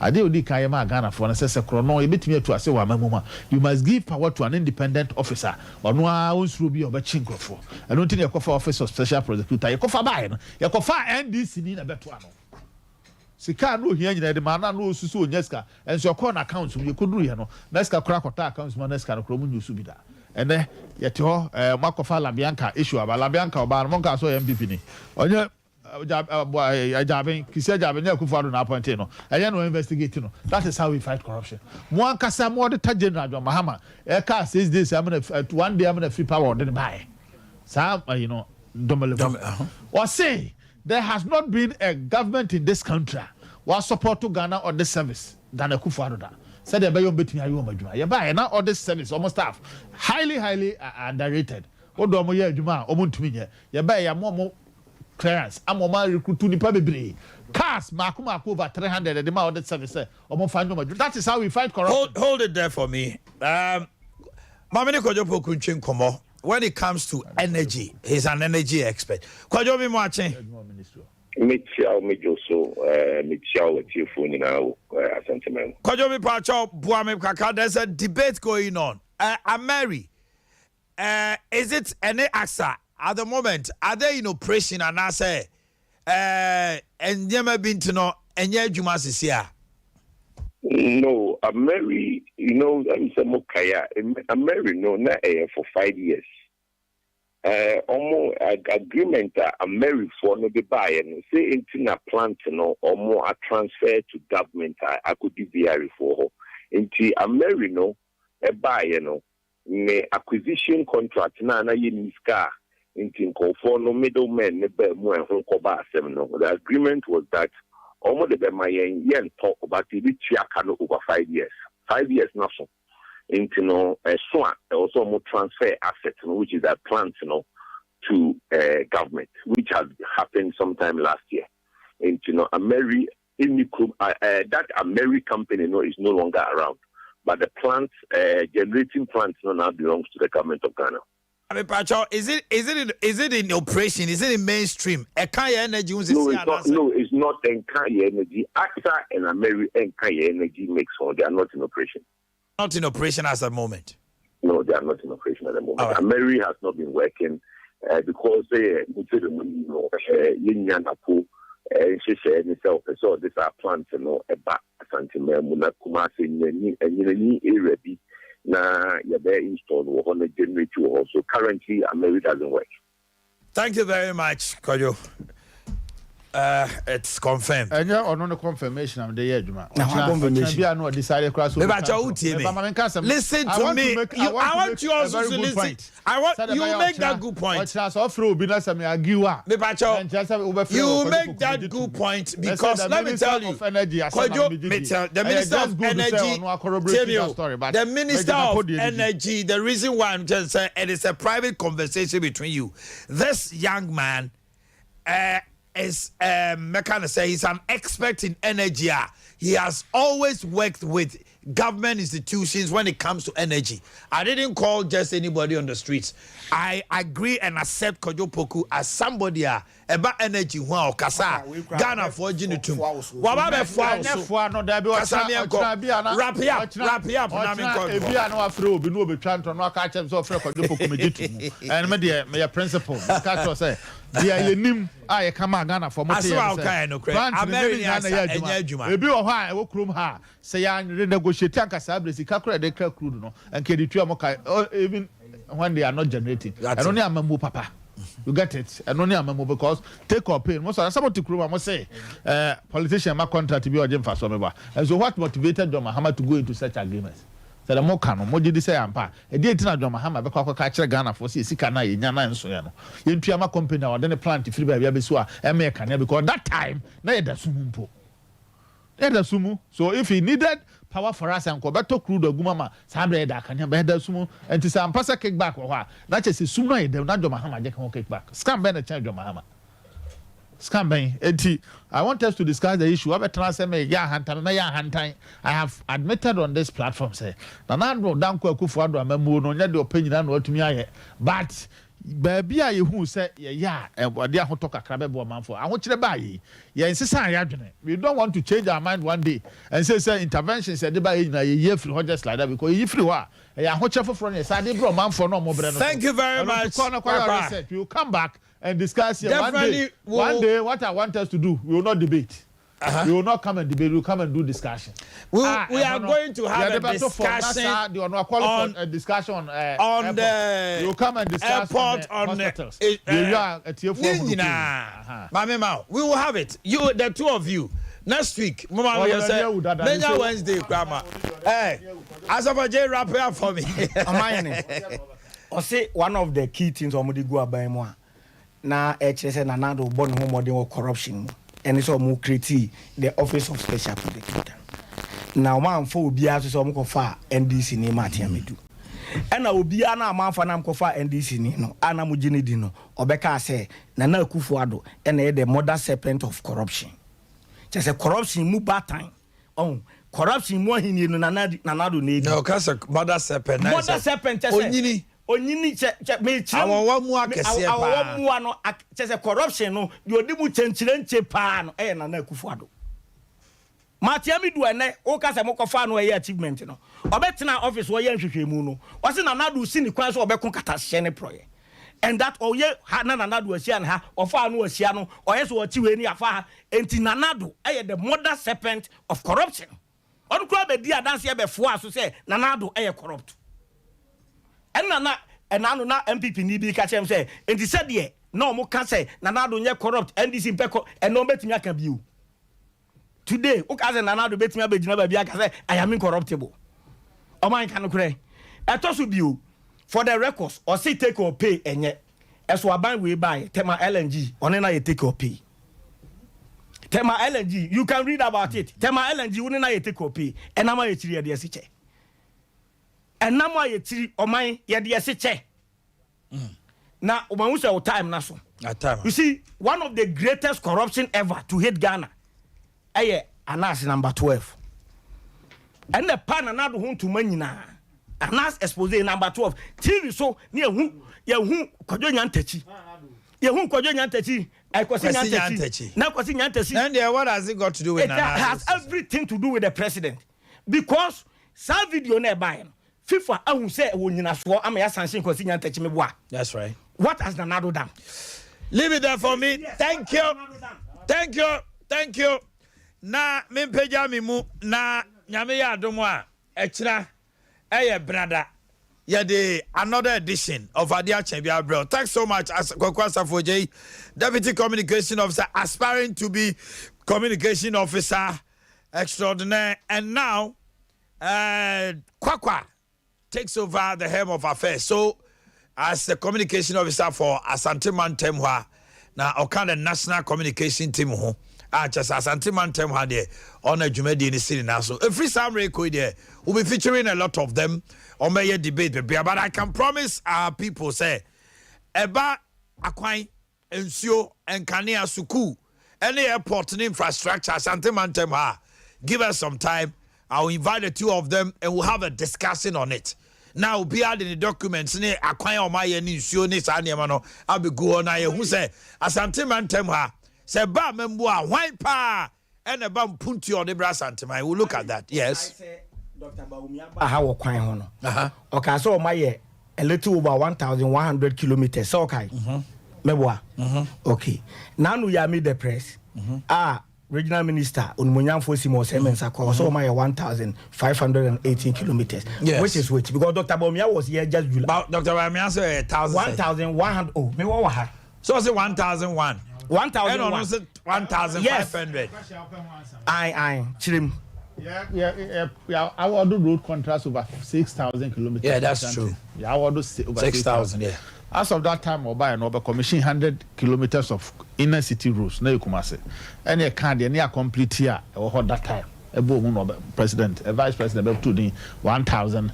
adeɛ a odi kan yɛ maa Ghanafoɔ no sɛ korɔ no yɛbɛtumi atu ase wɔ ama mu a, you must give power to an independent officer. Ɔno ara onsuro bi a ɔbɛkye nkurɔfoɔ. Ɛno nti na yɛkɔfa Office of Special Prosecutor, yɛkɔfa baayɛ no, yɛkɔfa NDC ni na bɛto ano. Sika no ohia nyina yɛde maa no a na osusu onya sika ɛnso ɛkɔɔ n'account mu. Yɛkɔduru yɛ no na sika kora akɔtɔ account mu a, na sika no kora mu nyɛ so bi da. Ɛnɛ yɛte hɔ mo akɔfa Labianca issue aba. Labianca ɔbaa no, monka so ɔyɛ NPP ni, ɔnyɛ Agyebeng, Kissi Agyebeng nyɛ Akufo Addo na appointee no, ɛyɛ no investigate no. That is how we fight corruption. Mo ankasa mo Auditor General John Mahama ɛka 6 days amena one day amena free power ɔde ne baayɛ saa ɛyi no Domelevo. Ɔse there has not been a government in this country a wa support Ghana Audit Service than Akufo Addo da, sɛdeɛ ɛbɛyɛ wɔn bɛtumi ayɛ wɔn adwuma. Yɛbaayɛ na audit service wɔn staff highly highly underrated. Wode wɔn yɛ adwuma a wɔn ntumi nyɛ. Yɛbaayɛ yɛ ama wɔn clearance, ama wɔn recruit nipa bebree, cars mako mako over 300 ɛde ma audit service sɛ wɔn fa nyɛ wɔn adwuma. That is how we fight corruption. Hold it there for me. Maame ne Kwadwo Poku ntwe nkɔmmɔ. When it comes to energy, he's an energy expert. Kwadwo mi mu akye. Mekyia wo, medwo so, mekyia wo atiefoɔ nyinaa wɔ Asantema mu. Kwadwo mi pakyɛw, boa me kakra. There's a debate going on. Ameri, is it any AXA at the moment? Are they in operation anaasɛ nneɛma bi nti no ɛnyɛ adwuma sisi a? No, Ameri, sɛ mokae a, Ameri no na ɛyɛ for 5 years. Ɔmo agreement a Amerifoɔ no de baeɛ no sɛ nti na plant no ɔmo a transfer to government a akɔdi VRA foɔ hɔ. Nti Ameri no ɛbaeɛ no ne acquisition contract na yɛ ni sika a nti nkɔfoɔ no middlemen ne baa mu a ɛho kɔba asɛm no. The agreement was that ɔmo de bɛma yɛn, yɛntɔ, but ebi tua ka no over 5 years. 5 years na so nti no ɛso a ɛwɔ sɛ ɔmo transfer asset no, which is that plant no, to government, which has happened sometime last year. Nti no Ameri ɛnni kurom, that Ameri company no is no longer around, but the plant, generating plant no now belongs to the government of Ghana. Mepakyɛw, is it in operation? Is it in mainstream? Ɛka yɛ energy ho No, sisi it's not. anaasɛ? No, it's not. Enka yɛ energy. AXA and Ameri enka yɛ energy mix on. They are not in operation. Not in operation at the moment. No, they are not in operation at the moment. All right. Ameri has not been working because no, yɛnya napo nhyehyɛɛ ne sɛ ɔpɛ sɛ ɔde saa plant no ɛba Asanteman mu na Kumase nyinani anyinani area bi na yɛbɛ install wɔ hɔ na generate wɔ hɔ. So currently Ameri doesn't work. Thank you very much, Kwadwo. It's confirmed. Ɛnyɛ ɔno ne confirmation am de yɛ adwuma. Na hwan confirmation? Ɔkyena bi a no ɔdecide koraa so. Mebakyɛ, wotie me. Listen to me. I want you also to listen. I want you make that good point. Ɔkyena sɛ ɔfrɛ obi na sɛ me argue a. Mebakyɛ, nkyɛn sɛ wobɛfrɛ you make that good point because let me tell you, Kwadwo, me tell the minister of energy, tell you, the minister of energy, the reason why I'm just saying it is a private conversation between you. This young man is kind of say he's an expert in energy. He has always worked with government institutions when it comes to energy. I didn't call just anybody on the streets. I agree and accept Kojo Poku as somebody about energy ho a ɔkasa Ghana for gye ne tum. Waba bɛ foa wo so. Foa no dabi. Kasa mi nkɔ. Wrap it up, wrap it up na mi nkɔ. Ebi a na wafrɛ obi na obetwa ntɔ na waka kyerɛ sɛ ɔfrɛ Kwadwo Poku, megye to mu. Ɛno me deɛ meyɛ principle, meka kyerɛ sɛ deɛ yɛnim a yɛka ma Ghanafoɔ mo te Asɛm a yɛ woka yɛ nokorɛ. plant no Ameri ne nyinaa na ɛyɛ ɛnyɛ adwuma. Ebi wɔ hɔ a ɛwɔ kurom ha a sɛ yɛn renegotiate anka saa abere sika kora yɛde kra crude no nka yɛde tua mo ka, even when they are not generating. That's Ɛno it. ne amamuo papa. You get it? Ɛno ne amamu because take or pay. Mo sọ sɛ mo te kurom a mo se politician ma contract bi a ɔgye mfasoɔ meba. And so what motivated John Mahama to go into such agreements? Sɛ dɛ mo ka no, mo gye di sɛ ampa. Ɛdeɛ nti na John Mahama bɛkɔ akɔka akyerɛ Ghanafoɔ sɛ sika no a yɛnya na nso yɛ no, yɛntua ma company a ɔde ne plant firi baabi abɛsi hɔ a ɛma yɛ kanea, because that time na yɛda sum mpo. Yɛda sum mu. So if he needed power for us, anka ɔbɛtɔ crude agu mu ama saa berɛ yɛda akanea, bɛyɛ da sum mu. Nti sɛ ampa sɛ kickback wɔ hɔ a, na kyerɛ sɛ sum no ayɛ dɛm na John Mahama gye ho kickback. Scam bɛn na kyɛn John Mahama? Scam bɛn? Enti I want us to discuss the issue. Wabɛtena sɛ meyɛ ahantan, mɛyɛ ahantan. I have admitted on this platform sɛ Nana Addo Dankwa Akufo Addo amammuo no, nyɛ deɛ ɔpɛ nyinaa na watumi ayɛ, but baabi a yɛhu sɛ yɛyɛ a ɛde ahotɔ kakra bɛboa ɔmanfoɔ, ahokyerɛ baa yɛyi, yɛn nsesa yɛ adwene. We don't want to change our mind one day and say sɛ interventions yɛde ba yɛ nyinaa yɛyi afiri hɔ just like that, because yɛyi firi hɔ a, ɛyɛ ahokyerɛ foforɔ ne yɛsa de brɛ ɔmanfoɔ na ɔmo brɛ no. Thank you very much. Kɔ na kɔyɛ research. We will come back and discuss here one Definitely day. One day, what I want us to do, we will not debate. We will not come and debate. We will come and do discussion. We are going to have a discussion on a discussion on on airport. The We will come and discuss airport, on on the the hospitals. Ne nyinaa, Maame ma, we will have it, you, the two of you, next week. Mo ma yɛ sɛ menya Wednesday krama. Hey, Asafo J, wrap it up for me. Ɔman ɔse one of the key things ɔmo de gu aban mu a na ɛkyerɛ sɛ Nana Addo bɔ ne ho mmɔden wɔ corruption mu ɛne sɛ ɔmo create the Office of Special Prosecutor, na ɔmo amfa obiara so sɛ ɔmo kɔfa NDC ni Martin Amidu, ɛna obiara na amanfa nam kɔfa NDC ni no a na mo gye ne di no, ɔbɛka sɛ Nana Akufo Addo ɛna ɛyɛ the mother serpent of corruption, kyerɛ sɛ corruption mu baatan ɔn corruption mu ahenni no, Nana Addo na edi. Na ɔka sɛ mother serpent na Mother serpent kyɛ sɛ onyini. Onyini kyɛ kyɛ mekyerɛ. Awɔwɔ mu akɛseɛ paa. Awɔwɔ mua no kyɛ sɛ corruption no deɛ odi mu kyɛnkyerɛnkyɛ paa no ɛyɛ Nana Akufo Addo. Martin Amidu, ɛnɛ woka sɛ mokɔfa no ɛyɛ achievement no, ɔbɛtena office wɔyɛ nhwehwɛmu no, ɔse Nana Addo si ne kwan sɛ ɔbɛko katahyɛ ne porɔyɛ and that ɔyɛ ha na Nana Addo ahyia ne ha, ɔfa no ahyia no, ɔyɛ sɛ ɔkyi wei ni afa ha. Enti Nana Addo ɛyɛ the mother serpent of corruption. Ɔno koraa bɛdi adanseɛ bɛfoa so sɛ Nana Addo ɛyɛ corrupt. Ɛnna na ɛna no na NPP ni bi ka kyerɛ m sɛ enti sɛdeɛ na ɔmo ka sɛ Nana Addo nyɛ corrupt, NDC mpɛ kɔ, ɛnna ɔmo bɛtumi aka bio today woka sɛ Nana Addo bɛtumi abɛgyina baabi aka sɛ "I am incorruptible"? Ɔman ka no korɛ. Ɛtɔ so bio, for the records, ɔse take or pay ɛnyɛ ɛso aban wei baayɛ. Tema LNG, ɔne na yɛ take or pay. Tema LNG, you can read about it. Tema LNG, wo ne na yɛ take or pay. Ɛnam a yɛkyiri yɛde ɛsi kyɛ, ɛnam a yɛkyiri ɔman yɛde ɛsi kyɛ na ɔman sɛ o time na so. At time. You see, one of the greatest corruption ever to hit Ghana ɛyɛ Anas number 12. Ɛnna pa Nana Addo ho ntoma nyinaa, Anas expose number 12 TV so ne yɛhu yɛhu Kwadwo Nyantakyi, yɛhu Kwadwo Nyantakyi, ɛkwasi Kwasi Nyantakyi Nyantakyi. Na Kwasi Nyantakyi. And then what has it got to do with It Nana has Addo? everything to do with the president, because saa video na ɛbaeɛ no, FIFA ahu sɛ ɛwɔ nyinasoɔ ama yɛ sanction Kwasi Nyantakyi mi boa. That's right. What has Nana Addo done? Leave it there for me. Thank you. Thank you. Thank you. Na mempagya me mu na Nyame yɛ adom a, ɛkyena ɛyɛ brada, yɛde another edition of Ade Akyɛn bi abrɛ. Thanks so much, Kwaku Asafo Jay, Deputy Communication Officer, aspiring to be Communication Officer extraordinaire. And now, Kwakwa takes over the helm of affairs. So, as the communication officer for Asante Mantam hɔ, na ɔka the national communication team ho a kyɛ sɛ Asante Mantam ha deɛ, ɔna dwumadie no si ne nan so. Ɛfiri saa mmerɛ koi deɛ, we'll be featuring a lot of them. Ɔmbɛyɛ debate bebree, but I can promise our people sɛ ɛba akwan, nsuo, nkanea, sukuu ɛne airport ne infrastructure Asante Mantam ha, give us some time, I will invite the two of them and we'll have a discussion on it. Na obiara de ne documents ne akwan a ɔmayɛ ne nsuo ne saa nneɛma no abɛgu hɔ na yɛhu sɛ Asante Mantam ha, sɛ ba mambu a, hwan paa ɛna ɛba mpuntuo a ɔde brɛ Asanteman. We look at that, yes. Dr. Bawumia ba ha wɔ kwan ho no, ɔkaa sɛ ɔma yɛ a little over 1100 kilometers sɛ ɔkae mɛboa. Okay, nanu yɛ meet the press a. Regional Minister Onimonyamfoɔ Simon Osei Mensah kɔ ɔsɛ ɔma yɛ 1518 kilometres. Yes. Which is which? Because Dr. Bawumia was here just July. Ba Dr. Bawumia sɛ ɛyɛ thousand. 1100 oh me wɔ wɔ ha. So ɔsɛ 1001. 1001. Ɛna ɔno sɛ 1500. Yes. Aye aye kyerɛ mu. Yeah, yeah, yeah, yeah. Award road contracts over 6,000 kilometers. Yeah, that's true. Yeah, award over 6,000. Yeah. As of that time, ɔbaeɛ no, ɔbɛ commission 100 kilometres of inner city roads na yɛ Kumasi. Ɛne ɛka deɛ ne yɛ complete a ɛwɔ hɔ that time. Ɛbɔ mu na ɔbɛ president, eh, vice president bɛ to din 1,000,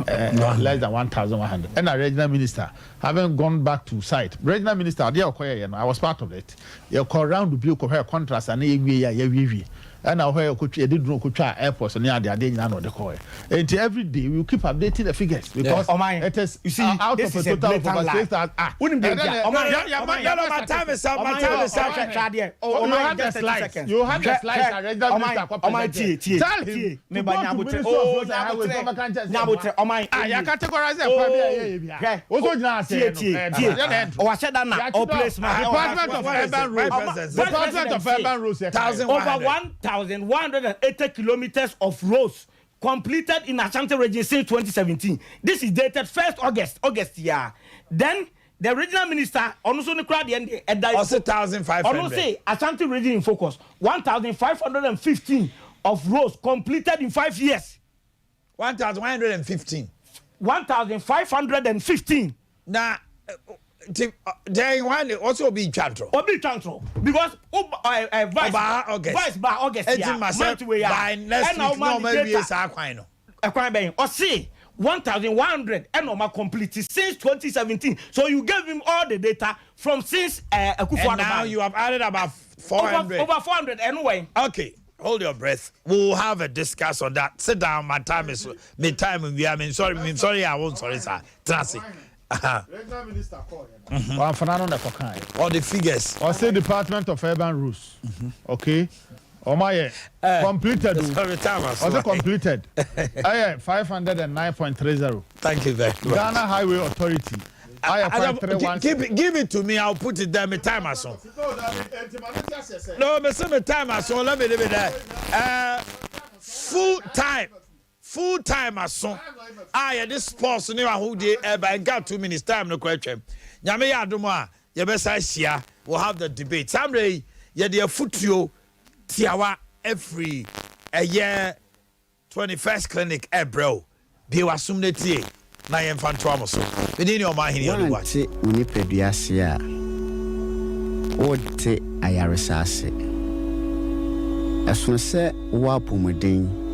less than 1,100. Ɛna regional minister having gone back to site. Regional minister adeɛ a ɔkɔyɛ yɛ no, I was part of it. Yɛkɔ round bio kɔhwɛ contracts a na yɛnwie yɛ a yɛawiewie. Ɛna ɔhɔ yɛ ɔkɔtwa yɛde drone kɔtwa airport ne ade ade nyinaa na ɔde kɔɛ. Nti every day we will keep updating the figures because Ɔman, it is you see, out this of is a a total of blatant over lie. 6,000. Ah, Wonim deɛ ɛdɛ nti a, na- ɔman, yɛ- yɛ- ɔman, yɛ- No, no, my time is up. My ɔman, time is up. hwɛ, hwɛ adeɛ. Oh, Ɔman, you have just the 30 slides. seconds. You have the Hwɛ, slides hwɛ, and regional ɔman, minister kɔ ɔman, present tie, tie, Tell him tie. to Me go ba to nyabotre. Ministry of Oh, Roads and Highways, nyabotre. ɔbɛka nkyɛn sɛ Nyabotre, ɔman, Ah, yɛ ɛnie. categorize ɛkwan bi a yɛyɛ bi a. Hwɛ, Wo so gyina ase tie, no, tie, eh, tie. yɛ na ɛnto. Ɔwahyɛ da na Yɛatwerɛ ɔplay smart. Department of What is it? Urban Roads. Vice President. Department of Urban Roads. yɛ Thousand kae. Over 100. 1,180 kilometers of roads completed in Ashanti region since 2017. This is dated 1st August, August year. Then the regional minister, ɔno nso ne kura deɛ ɛda. Ɔse 1,500. Ɔno se Ashanti region in focus, 1,515 of roads completed in 5 years. 1,115. 1,515. Na ti then one ɔsɛ obi twa ntorɔ. Obi twa ntorɔ because o vice Ɔba August. vice ba August Eti ya ma sɛ month wei ya by next ɛna week na ɔma ɔma ne wie data saa kwan no. Ɛkwan bɛn ɔse 1,100 ɛna ɔma complete since 2017, so you gave him all the data from since Akufo-Addo. And now you have added about 400. Over 400 ɛno wɛn. Okay, hold your breath. We'll have a discuss on that. Sit down. My time is my time. We are. I'm sorry. I'm sorry. I won't sorry, sir. Trasi. Regional minister kɔɔ yɛ no. Wamfana no na ɛkɔkaeɛ. All the figures. Ɔse Department of Urban Roads. Okay. Ɔma yɛ completed o. Sorry, time has Ɔse completed. Ɛyɛ 509.30. Thank you very much. Ghana Highway Authority. Ayɛ 5316. Give it to me. I'll put it there. My time has on. No, me say my time has on. Let me leave it there. Full time. Full time aso. Ah, yeah, this sports ne ahodie ɛba nka 2 minutes time no kɔ atwam. Nyame yɛ adom a yɛbɛsa ahyia. We'll have the debate. Saa mmerɛ yi yɛde afutuo tiawa afiri ɛyɛ 21st Clinic ɛbrɛ o. Bie w'asom no tie na yɛmfa ntoa mo so. Mede ne ɔma ahene yɛde wa. Woante wo nipadua ase a, wonte ayaresa ase. Ɛsono sɛ wowɔ apɔmuden.